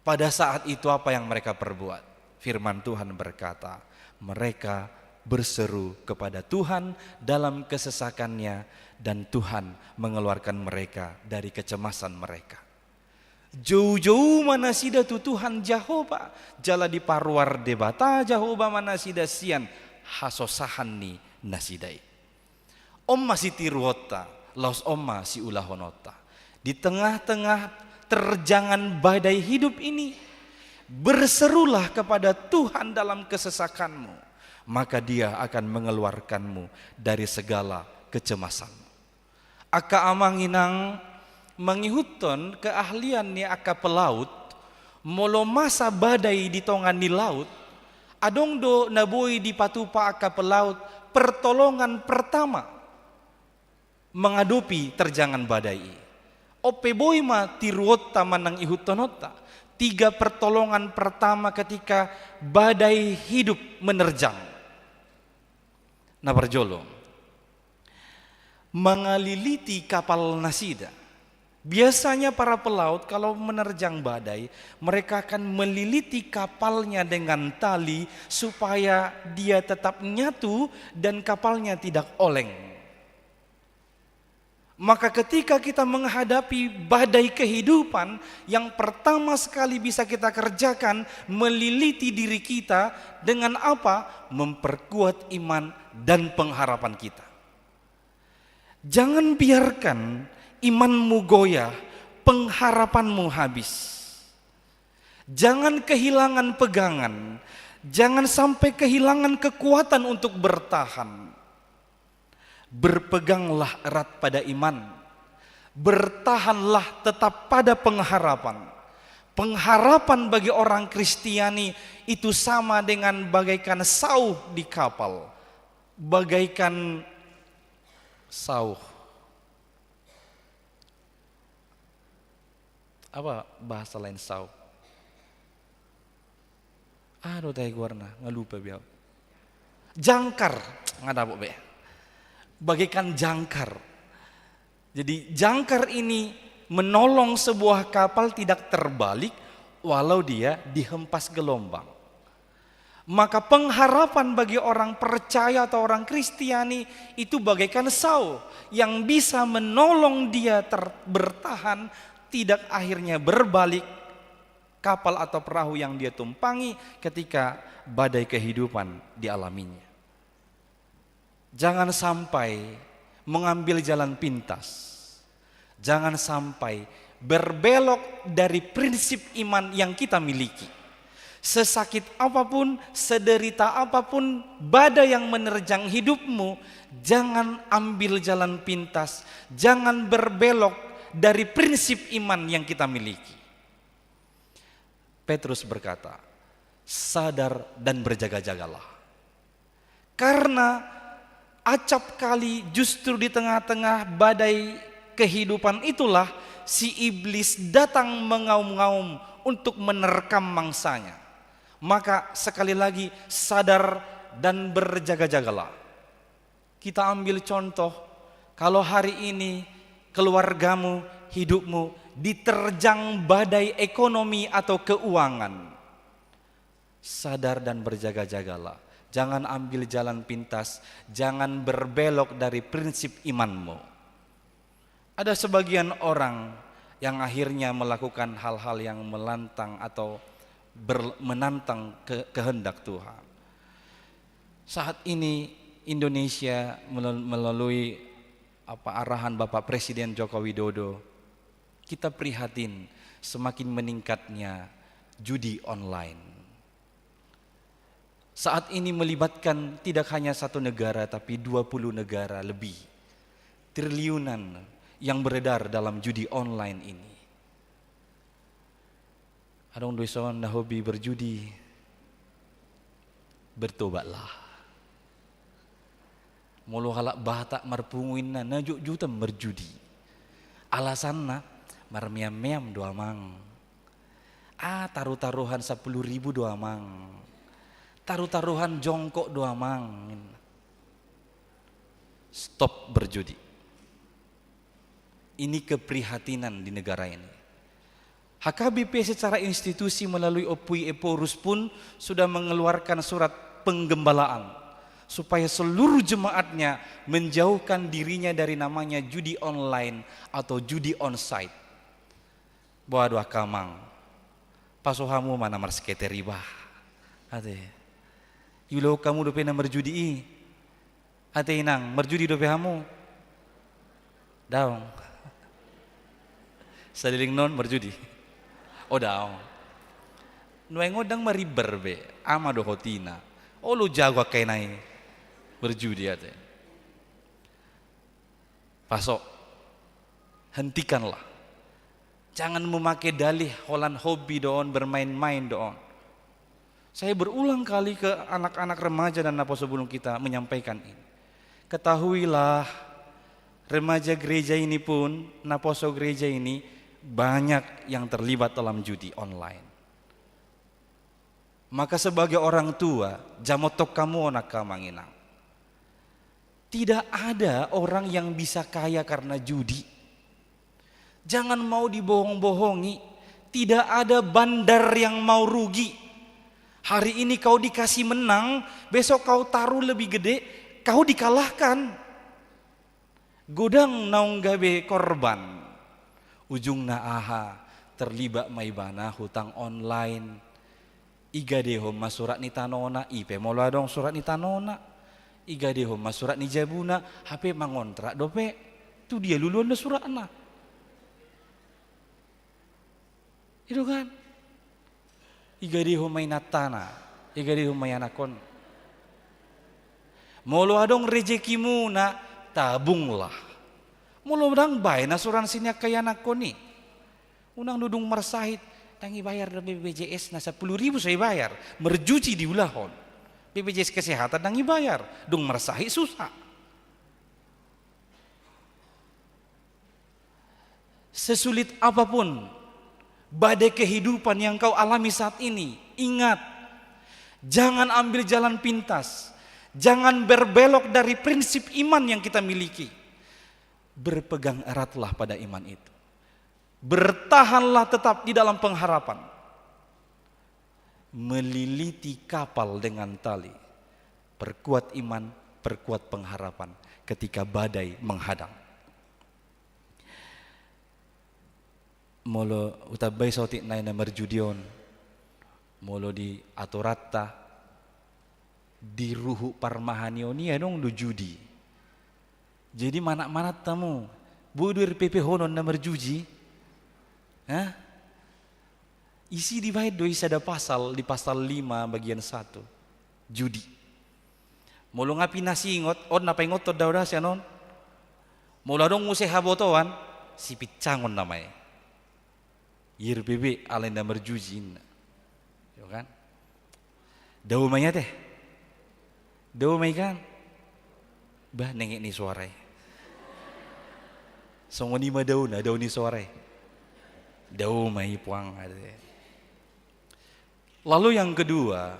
Pada saat itu apa yang mereka perbuat? Firman Tuhan berkata, mereka berseru kepada Tuhan dalam kesesakannya, dan Tuhan mengeluarkan mereka dari kecemasan mereka. Jou-jou ma nasida tu Tuhan Jahowa, jala diparuar Debata Jahowa ma nasida sian hasosahan ni nasida i. On ma sitiruonta, laos on ma siulahononta. Di tengah-tengah terjangan badai hidup ini, berserulah kepada Tuhan dalam kesesakanmu. maka Dia akan mengeluarkanmu dari segala kecemasan. Angka amang inang, mangihuthon keahlian ni angka pelaut, molo masa badai di tonga ni laut, adong do na boi dipatupa angka pelaut pertolongan pertama mengadopi terjangan badai i. On pe boi ma tiruonta manang ihuthononta tiga pertolongan pertama ketika badai hidup menerjang. Na parjolo, mangaliliti kapal nasida. Biasanya para pelaut kalau menerjang badai, mereka akan meliliti kapalnya dengan tali supaya dia tetap nyatu dan kapalnya tidak oleng. Maka ketika kita menghadapi badai kehidupan, yang pertama sekali bisa kita kerjakan, meliliti diri kita dengan apa? Memperkuat iman dan pengharapan kita. Jangan biarkan imanmu goyah, pengharapanmu habis. Jangan kehilangan pegangan, jangan sampai kehilangan kekuatan untuk bertahan. Berpeganglah erat pada iman. Bertahanlah tetap pada pengharapan. Pengharapan bagi orang Kristiani itu sama dengan bagaikan sauh di kapal. Bagaikan sauh. Apa bahasa lain sauh? Aha do tahe goarna, nga lupa be au. Jangkar, nga dapot be. Bagaikan jangkar. Jadi jangkar ini menolong sebuah kapal tidak terbalik walau dia dihempas gelombang. Maka pengharapan bagi orang percaya atau orang Kristiani itu bagaikan sau yang bisa menolong dia ter-, bertahan, tidak akhirnya berbalik kapal atau perahu yang dia tumpangi ketika badai kehidupan dialaminya. Jangan sampai mengambil jalan pintas. Jangan sampai berbelok dari prinsip iman yang kita miliki. Sesakit apapun, sederita apapun badai yang menerjang hidupmu, jangan ambil jalan pintas, jangan berbelok dari prinsip iman yang kita miliki. Petrus berkata, "Sadar dan berjaga-jagalah." Karena acap kali justru di tengah-tengah badai kehidupan itulah si iblis datang mengaum-ngaum untuk menerkam mangsanya. Maka sekali lagi, sadar dan berjaga-jagalah. Kita ambil contoh, kalau hari ini keluargamu, hidupmu diterjang badai ekonomi atau keuangan, sadar dan berjaga-jagalah. Jangan ambil jalan pintas, jangan berbelok dari prinsip imanmu. Ada sebagian orang yang akhirnya melakukan hal-hal yang melantang atau ber-, menantang ke-, kehendak Tuhan. Saat ini Indonesia melal-, melalui apa, arahan Bapak Presiden Joko Widodo, kita prihatin semakin meningkatnya judi online. Saat ini melibatkan tidak hanya satu negara, tapi dua puluh negara lebih. Triliunan yang beredar dalam judi online ini. Adong do ison na hobi berjudi, bertobatlah. Molo halak Batak marpungu inna, na jotjot marjudi. Alasanna, marmeam-meam do amang. Ah, taru-taruhan sapuluh ribu do amang. Taru-taruhan jongkok do amang. Stop berjudi. Ini keprihatinan di negara ini. H K B P secara institusi melalui Opui Ephorus pun sudah mengeluarkan surat penggembalaan supaya seluruh jemaatnya menjauhkan dirinya dari namanya judi online atau judi onsite. Boha do angka amang, paso hamu ma na marseketer i bah. Ate. Iulahon hamu dope na marjudi i. Ate inang, marjudi dope hamu? Daong. Saleleng non marjudi? O daong. Nuaeng on ndang marimbar be, ama dohot ina. Olo jago angka ina i berjudi ate. Paso, hentikanlah. Jangan memakai dalih holan hobi do on, bermain-main do on. Saya berulang kali ke anak-anak remaja dan naposo bulung kita menyampaikan ini. Ketahuilah, remaja gereja ini pun, naposo gereja ini, banyak yang terlibat dalam judi online. Maka sebagai orang tua, jamot tong hamu on angka amang inang. Tidak ada orang yang bisa kaya karena judi. Jangan mau dibohong-bohongi. Tidak ada bandar yang mau rugi. Hari ini kau dikasih menang, besok kau taruh lebih gede, kau dikalahkan. Godang naung gabe korban. Ujungna aha? Terlibat ma ibana hutang online. Igadehon ma surat ni tanona, i pe molo adong surat ni tanona. Igadehon ma surat ni jabuna, hape mangontrak dope. Tu dia luluanna suratna? I do kan? Igadehon ma inantana, igadehon ma ianakhonna. Molo adong rejekimuna, tabunglah. Molo ndang baen asuransi ni angka ianakhon i, unang dung marsahit, ndang ibayar do B P J S na sampulu ribu so ibayar, merjudi diulahon. B P J S kesehatan ndang ibayar, dung marsahit susah. Sesulit apapun badai kehidupan yang kau alami saat ini, ingat, jangan ambil jalan pintas, jangan berbelok dari prinsip iman yang kita miliki. Berpegang eratlah pada iman itu. Bertahanlah tetap di dalam pengharapan. Meliliti kapal dengan tali. Perkuat iman, perkuat pengharapan ketika badai menghadang. Molo hutambai saotik nai na marjudi on, molo di aturanta, di ruhut parmahanion i adong do judi. Jadi manat-manat hamu, boi do R P P honon na marjudi? Hah? Isi dibaen do i sada pasal, di pasal lima bagian satu. Judi. Molo nga pinasingot, on na paingothon do au da sian on. Molo adong muse habotoan, sipincangon nama i. R P P alai na marjudi inna. Yo kan? Dao ma i ate. Dao ma i kan? Bah, nengek ni suara i. Songon i ma daona, dao ni suara i. Dao ma i puang ate. Lalu yang kedua,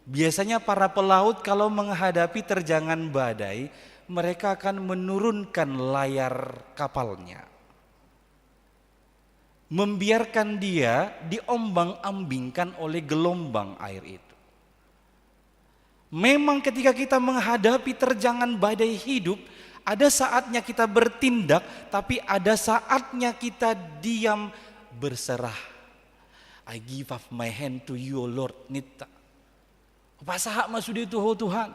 biasanya para pelaut kalau menghadapi terjangan badai, mereka akan menurunkan layar kapalnya. Membiarkan dia diombang-ambingkan oleh gelombang air itu. Memang ketika kita menghadapi terjangan badai hidup, ada saatnya kita bertindak, tapi ada saatnya kita diam berserah. "I give up my hand to you, O Lord," ninta. Pasahat ma sude tu Ho Tuhan.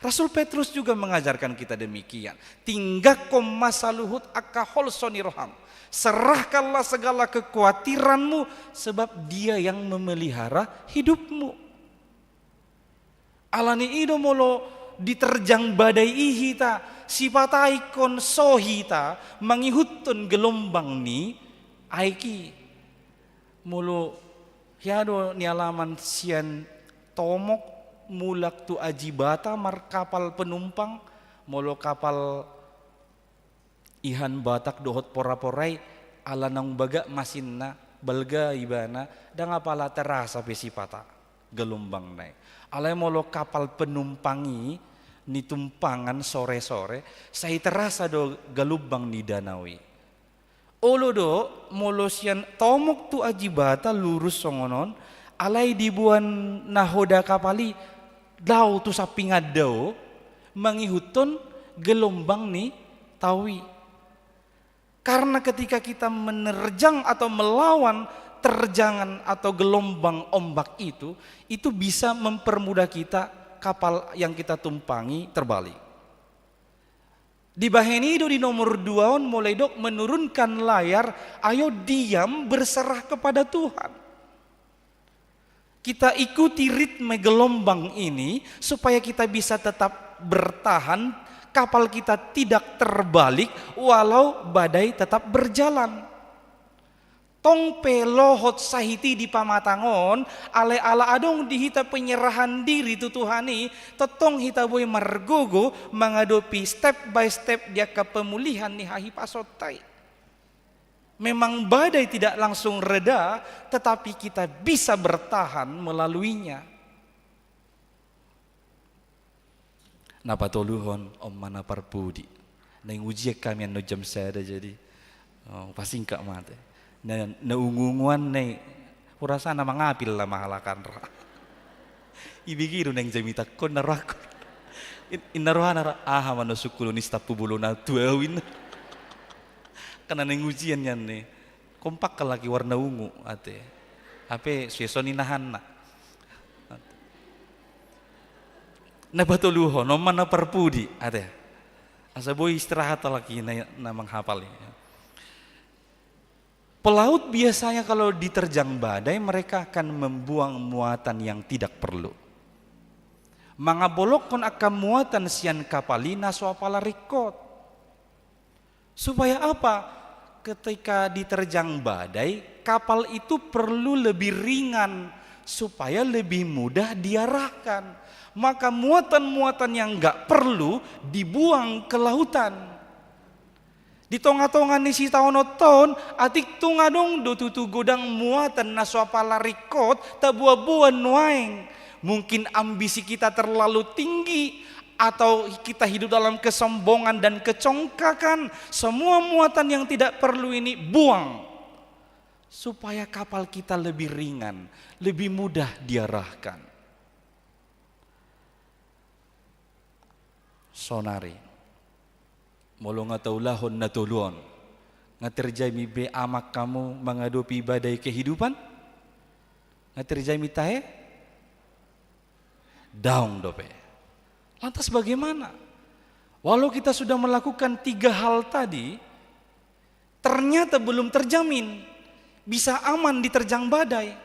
Rasul Petrus juga mengajarkan kita demikian. Tinggalkan ma saluhut angka holso ni roham. Serahkanlah segala kekhawatiranmu, sebab Dia yang memelihara hidupmu. Alani i do molo diterjang badai i hita, sipata ingkon so hita mangihuthon gelombang ni aek i. Molo hea do nialaman sian Tomok mulak tu Ajibata markapal penumpang, molo kapal ihan Batak dohot porapora i, ala naung bagak masinna, balga ibana, ndang apala terasa pe sipata gelombangna i. Alai molo kapal penumpang i, nitumpangan sore-sore, sai terasa do gelombang ni danau i. Olo do, molo sian Tomok tu Ajibata lurus songon on, alai di boan nahoda kapal i, dao tu sampingan dao, mangihuthon gelombang ni tao i. Karena ketika kita menerjang atau melawan terjangan atau gelombang ombak itu, itu bisa mempermudah kita kapal yang kita tumpangi terbalik. Dibahen i do di nomor dua on, molo didok menurunkan layar, ayo diam berserah kepada Tuhan. Kita ikuti ritme gelombang ini supaya kita bisa tetap bertahan, kapal kita tidak terbalik walau badai tetap berjalan. Tong pe lohot sahit i di pamatang on, alai ala adong di hita penyerahan diri tu Tuhan i, tongtong hita boi margogo mangadopi step by step di angka pemulihan ni hahipasonta i. Memang badai tidak langsung reda, tetapi kita bisa bertahan melaluinya. Na patoluhon, on ma na parpudi. Naeng ujian hami annon jam sada, jadi, oh, pasingkat ma ate. Na, na ungu-unguan na i, hurasa na mangapil lah mahalakan ra. Ibege do naeng jamitangkon na rohangku. In-, inna rohana ra, aha ma na sungkun on, sitampu bolon ahu tu ahu, inna. Kan naeng ujian nian i. Kompak halak i warna ungu ate. Hape sueson inahanna. Na patoluhon, on ma na parpudi ate. Asa boi istirahat halak i na, na manghapal i. Pelaut biasanya kalau diterjang badai, mereka akan membuang muatan yang tidak perlu. Mangabolongkon angka muatan sian kapal i na so apala ringkot. Supaya apa? Ketika diterjang badai, kapal itu perlu lebih ringan supaya lebih mudah diarahkan. Maka muatan-muatan yang nggak perlu dibuang ke lautan. Di tonga-tonga ni sitaononta on, atik tung adong do tutu godang muatan na so apala ringkot taboan-boan nuaeng. Mungkin ambisi kita terlalu tinggi, atau kita hidup dalam kesombongan dan kecongkakan. Semua muatan yang tidak perlu ini buang, supaya kapal kita lebih ringan, lebih mudah diarahkan. Saonari, molo nga taulahon na tolu on, nga terjami be amang hamu mangadopi badai kehidupan? Nga terjami tahe? Daong dope. Lantas bagaimana? Walau kita sudah melakukan tiga hal tadi, ternyata belum terjamin bisa aman diterjang badai.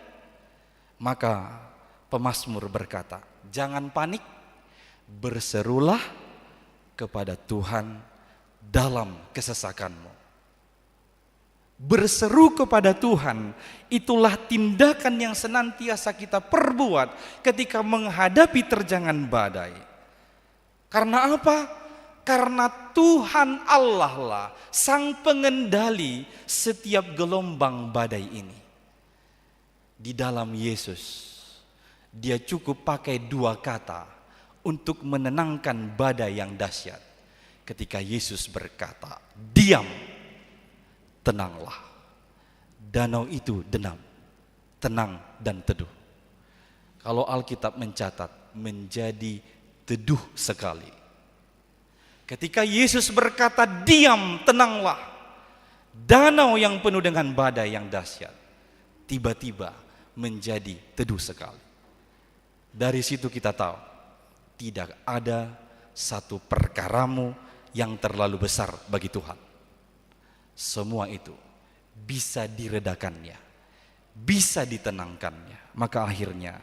Maka pemazmur berkata, "Jangan panik, berserulah kepada Tuhan dalam kesesakanmu." Berseru kepada Tuhan, itulah tindakan yang senantiasa kita perbuat ketika menghadapi terjangan badai. Karena apa? Karena Tuhan Allah lah sang pengendali setiap gelombang badai ini. Di dalam Yesus, Dia cukup pakai dua kata untuk menenangkan badai yang dahsyat. Ketika Yesus berkata, "Diam, tenanglah," danau itu denam, tenang, dan teduh. Kalau Alkitab mencatat, menjadi teduh sekali. Ketika Yesus berkata, "Diam, tenanglah," danau yang penuh dengan badai yang dahsyat tiba-tiba menjadi teduh sekali. Dari situ kita tahu, tidak ada satu perkaramu yang terlalu besar bagi Tuhan. Semua itu bisa diredakannya, bisa ditenangkannya. Maka akhirnya,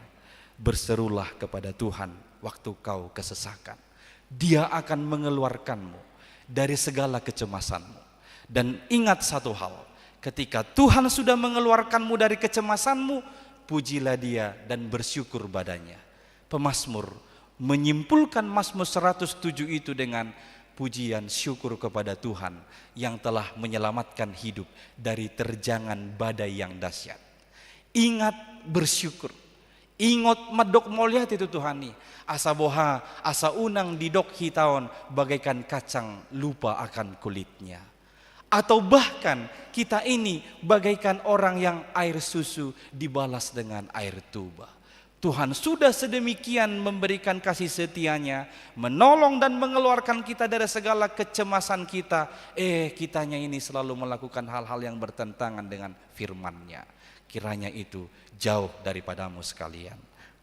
berserulah kepada Tuhan waktu kau kesesakan. Dia akan mengeluarkanmu dari segala kecemasanmu. Dan ingat satu hal, ketika Tuhan sudah mengeluarkanmu dari kecemasanmu, pujilah Dia dan bersyukur padanya. Pemazmur menyimpulkan Mazmur seratus tujuh itu dengan pujian syukur kepada Tuhan yang telah menyelamatkan hidup dari terjangan badai yang dahsyat. Ingat bersyukur. Ingot mandok mauliate tu Tuhan i. Asa boha, asa unang didok hita on bagaikan kacang lupa akan kulitnya. Atau bahkan kita ini bagaikan orang yang air susu dibalas dengan air tuba. Tuhan sudah sedemikian memberikan kasih setia-Nya, menolong dan mengeluarkan kita dari segala kecemasan kita. Eh, kitanya ini selalu melakukan hal-hal yang bertentangan dengan firman-Nya. Kiranya itu jauh daripadamu sekalian.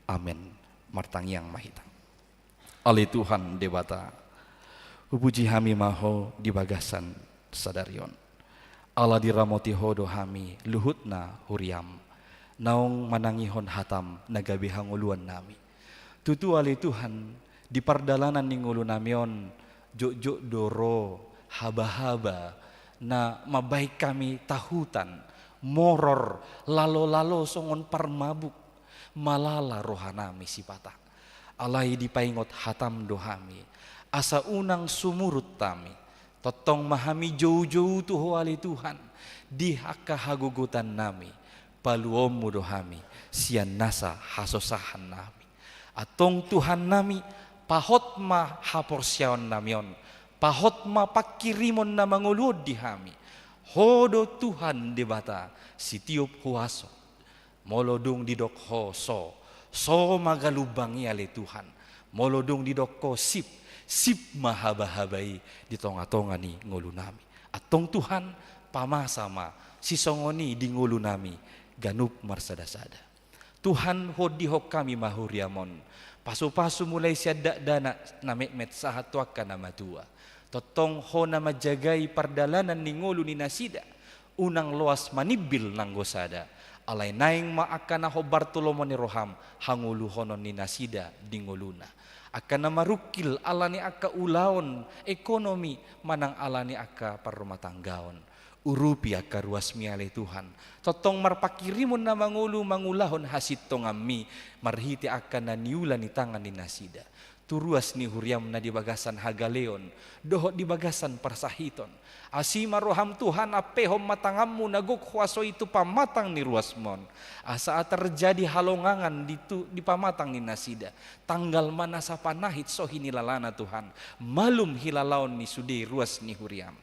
Amin. Martangiang ma hita. Ale Tuhan Debata, hupuji hami ma Ho di bagasan sadari on. Ala diramoti Ho do hami luhutna huriaM. Naung manangihon hatam na gabe hangoluan nami. Tutu ale Tuhan, di pardalanan ni ngolu nami on, jotjot do ro habahaba na mambahen hami tahutan, moror, lalolalo songon parmabuk, malala roha nami sipata. Alai dipaingot hatam do hami, asa unang sumurut hami. Tongtong ma hami joujou tu Ho ale Tuhan, di angka hagogotan nami, paluaonmu do hami sian nasa hasosahan nami. Antong Tuhan nami, pahot ma haporseaon nami on, pahot ma pangkirimon na mangolu on di hami. Ho do Tuhan Debata, sitiop huaso. Molo dung didok Ho so, so ma galumbang i ale Tuhan. Molo dung didok Ho sip, sip ma habahaba i di tongatonga ni ngolu nami. Antong Tuhan, pamasa ma sisongon i di ngolu nami ganup marsadasada. Tuhan, hondihon hami ma huriam on, pasupasu mulai sian dakdanak na metmet sahat tu angka na matua. Tongtong Ho na manjagai pardalanan ni ngolu ni nasida, unang loas manimbil nanggo sada. Alai naeng ma angka na hombar tu lomo ni roham hangoluhonon ni nasida di ngoluna. Angka na marungkil ala ni angka ulaon ekonomi manang ala ni angka parrumatanggaon. Urupi angka ruasmi ale Tuhan. Tongtong marpangkirimon na mangolu mangulahon hasintonganmi marhite angka na niula ni tangan ni nasida. Tu ruas ni huriam na di bagasan hagaleon, dohot di bagasan parsahiton. Asi ma roham Tuhan, ampehon ma tanganmu na gok huaso i tu pamatang ni ruasmon. Asa terjadi halongangan di, tu, di pamatang ni nasida. Tanggal ma nasa panahit so hinilalana Tuhan. Malum hilalaon ni sude ruas ni huriam.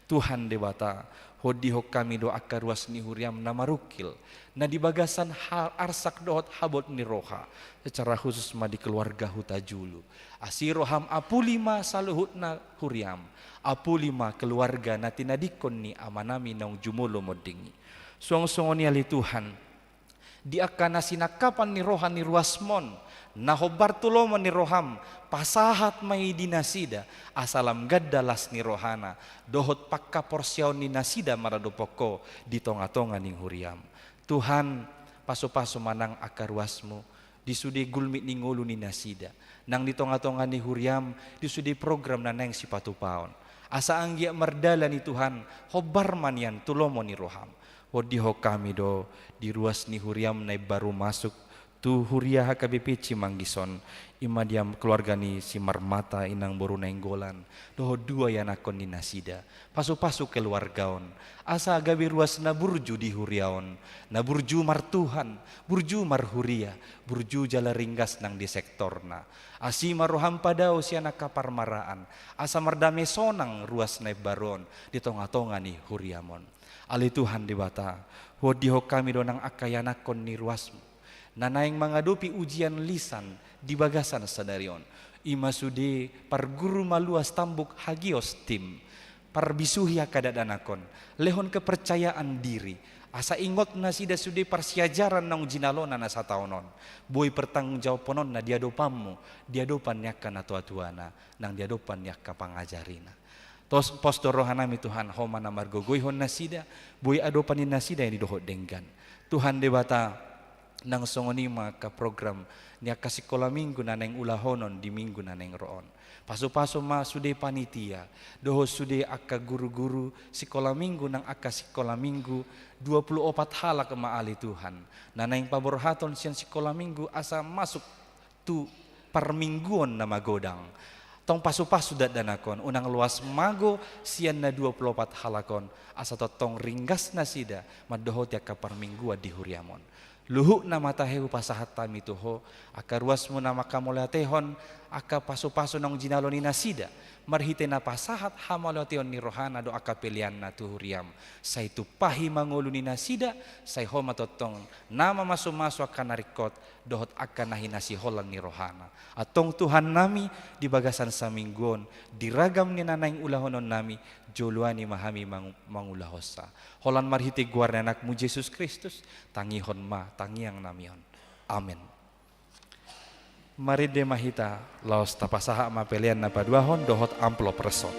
Tuhan Debata, hondihon hami do angka ruas ni huriam na marungkil, na di bagasan ha-, arsak dohot habot ni roha, secara khusus ma di keluarga Hutajulu. Asi roham apuli ma saluhutna huriam, apuli ma keluarga na tinadingkon ni amanami naung jumolo monding i. Suang songon i ale Tuhan, di angka na sinangkapan ni roha ni ruasmon, na hombar tu lomo ni roham, pasahat ma i di nasida, asa lam ganda las ni rohana, dohot pangkaporseaon ni nasida maradophon Ho di tongatonga ni huriam. Tuhan, pasupasu ma nang angka ruasmu, di sude gulmit ni ngolu ni nasida, nang di tongatonga ni huriam, di sude program na naeng sipatupaon. Asa anggiat mardalan i Tuhan, hombar ma nian tu lomo ni roham. Hondihon hami do di ruas ni huriam na imbaru masuk tu huria H K B P Cimanggis on, i ma di am-, keluarga ni si Marmata, Inang boru Nainggolan, dohot dua ianakhon ni nasida. Pasupasu keluarga on, asa gabe ruas na burju di huria on, na burju martuhan, burju marhuria, burju jala ringgas nang di sektorna. Asi ma roham padao sian angka parmaraan, asa mardame sonang ruas na imbaru on di tongatonga ni huriam on. Ale Tuhan Debata, hondihon hami do nang angka ianakhon ni ruasmu, na naeng mangadopi ujian lisan di bagasan sadari on. I ma sude parguru maluas tambuk hagios tim, parbisuhi angka dakdanak on, lehon kepercayaan diri, asa ingot nasida sude parsiajaran naung jinalona na sataon on, boi pertanggungjawaphononna di adopanmu, di adopan ni angka natuatuana, nang di adopan ni angka pangajarina. Tos, pos do rohanami Tuhan, Ho ma na margogoihon nasida, boi adopan ni nasida i dohot denggan. Tuhan Debata, nang songon i ma angka program ni angka sikola minggu na naeng ulahonon di minggu na naeng ro on. Pasupasu ma sude panitia, dohot sude angka guruguru sikola minggu nang angka sikola minggu, dua pulu opat halak ma ale Tuhan, na naeng paborhaton sian sikola minggu asa masuk tu parmingguon na magodang. Tong pasupasu dakdanak on, unang loas mago sian na dua pulu opat halak on, asa tongtong ringgas nasida mandohoti angka parmingguan di huriam on. Luhutna ma tahe hupasahat hami tu Ho, angka ruasmu na mangkamauliatehon angka pasupasu naung jinalo ni nasida, marhite na pasahat hamauliateon ni rohana dohot angka peleanna tu huriam. Sai tumpahi ma ngolu ni nasida, sai Ho ma tongtong na mamasumasu angka na ringkot, dohot angka na hinasiholan ni rohana. Antong Tuhannami, di bagasan saminggu on, di ragam ni na naeng ulahononnami, joloani ma hami mangu-, mangulahonsa. Holan marhite goar ni Anakmu Jesus Kristus, tangihon ma tangiangnami on. Amen. Marende ma hita, laos tapasahat ma pelean na paduahon dohot amplop resort.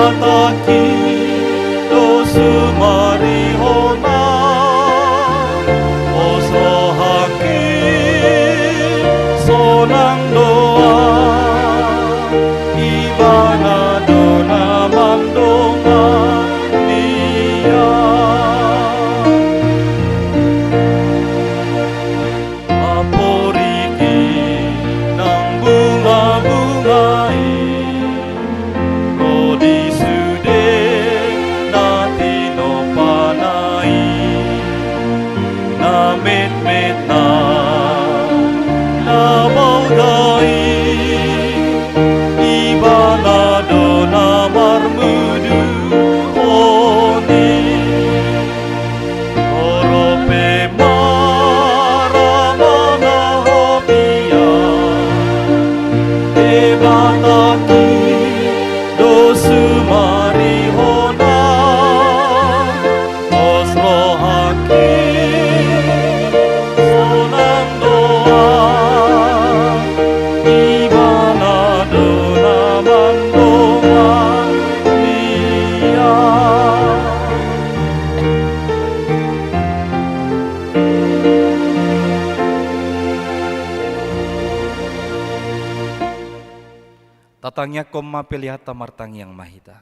Tangki do sumarihon, pos rohangki sonang do au, Ibana do na mandongani au. Amporik i nang bungabunga i, ro di sude na tinompana i. Na metmet na, na balga i, Ibana do na marmuduhon i. Ro pe mara manahot ia, Debatangki do sumarihon, pos rohangki sonang do au, Ibana do na mandongani au. Tatangiangkon ma peleanta, martangiang ma hita.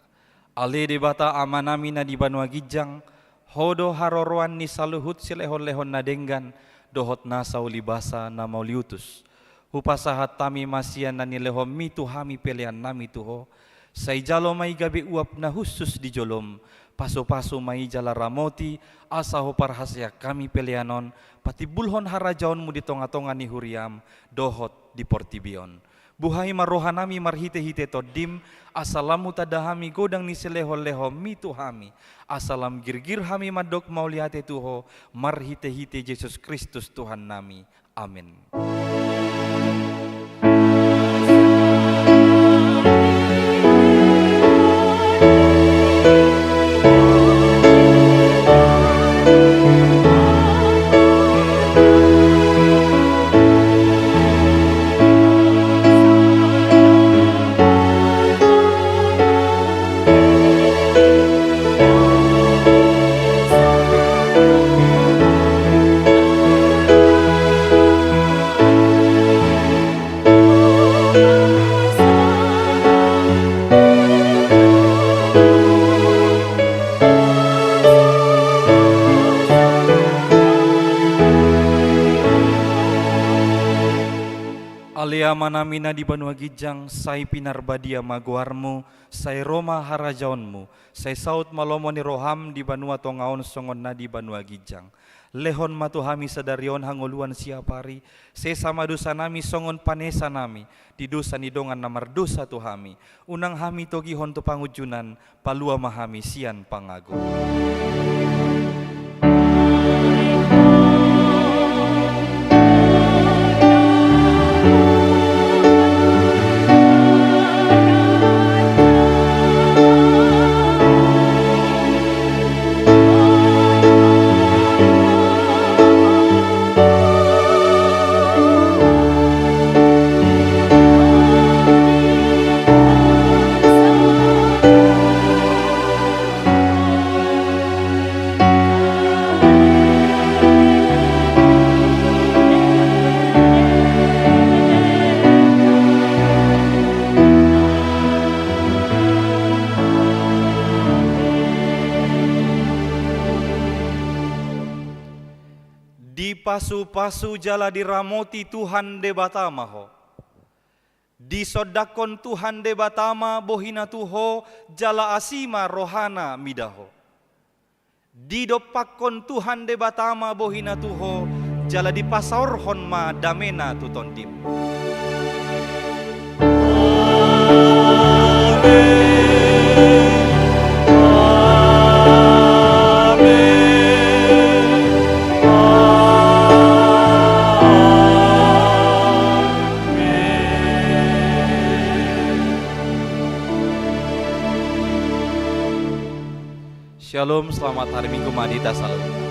Ale Debata Amanami na di banua ginjang, Ho do haroroan ni saluhut silehonlehon na denggan dohot nasa ulibasa na mauliutus. Hupasahat hami ma sian na nilehonMi tu hami peleannami tu Ho. Sai jalo ma i gabe uap na hushus di joloM, pasupasu ma i jala ramoti, asa huparhaseang hami pelean on patimbulhon harajaonMu di tongatonga ni huriaM dohot di portibi on. Buhai ma rohanami marhitehite TondiM, asa lam hutanda hami godang ni silehonlehonMi tu hami, asa lam girgir hami mandok mauliate tu Ho marhitehite Jesus Kristus Tuhannami. Amen. Ale Amanami na di banua ginjang, sai pinarbadia ma goarMu, sai ro ma harajaonMu, sai saut ma lomo ni rohaM di banua tonga on songon na di banua ginjang. Lehon ma tu hami sadari on hangoluan siapari, sesa ma dosanami songon panesanami di dosa ni dongan na mardosa tu hami. Unang hami togihon tu pangunjunan, palua ma hami sian pangago. Dipasupasu jala diramoti Tuhan Debata ma ho. Disondangkon Tuhan Debata ma bohiNa tu ho, jala asi ma rohaNa mida ho. Didompakkon Tuhan Debata ma bohiNa tu ho, jala dipasaorhon ma dameNa tu tondim. Amen. Amen. Amen. Shalom, selamat hari Minggu ma di hita saluhut.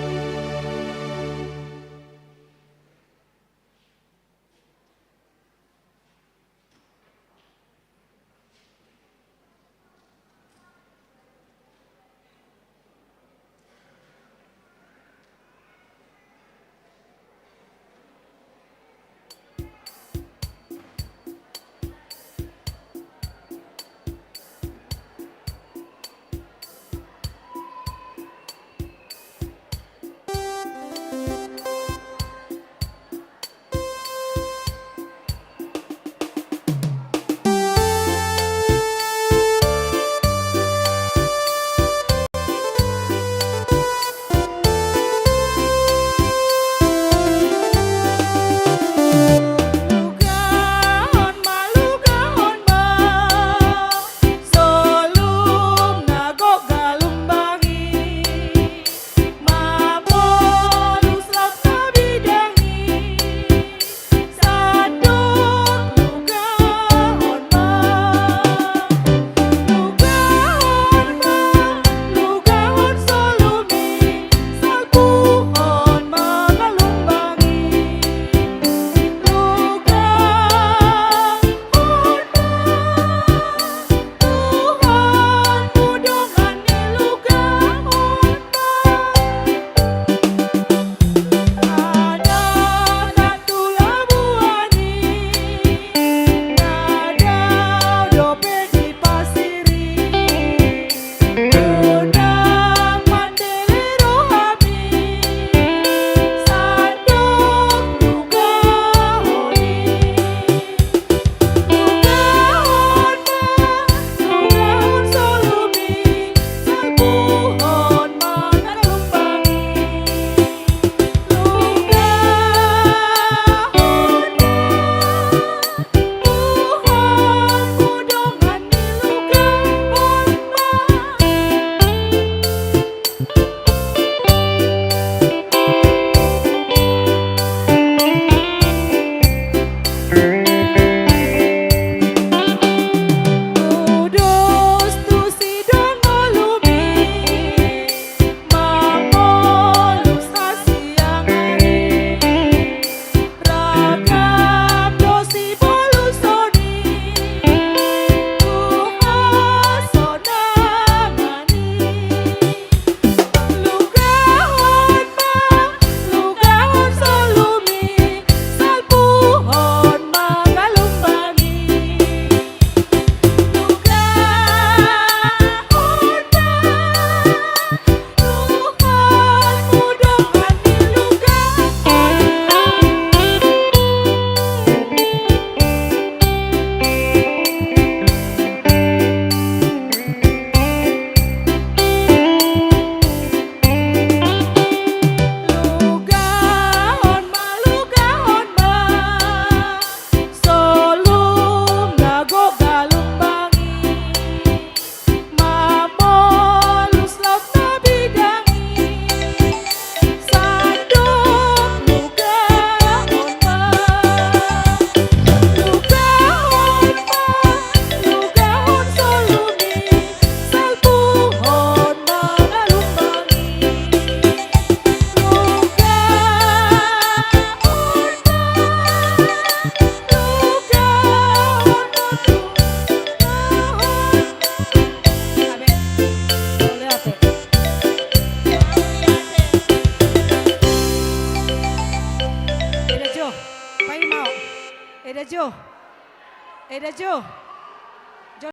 Eda jo.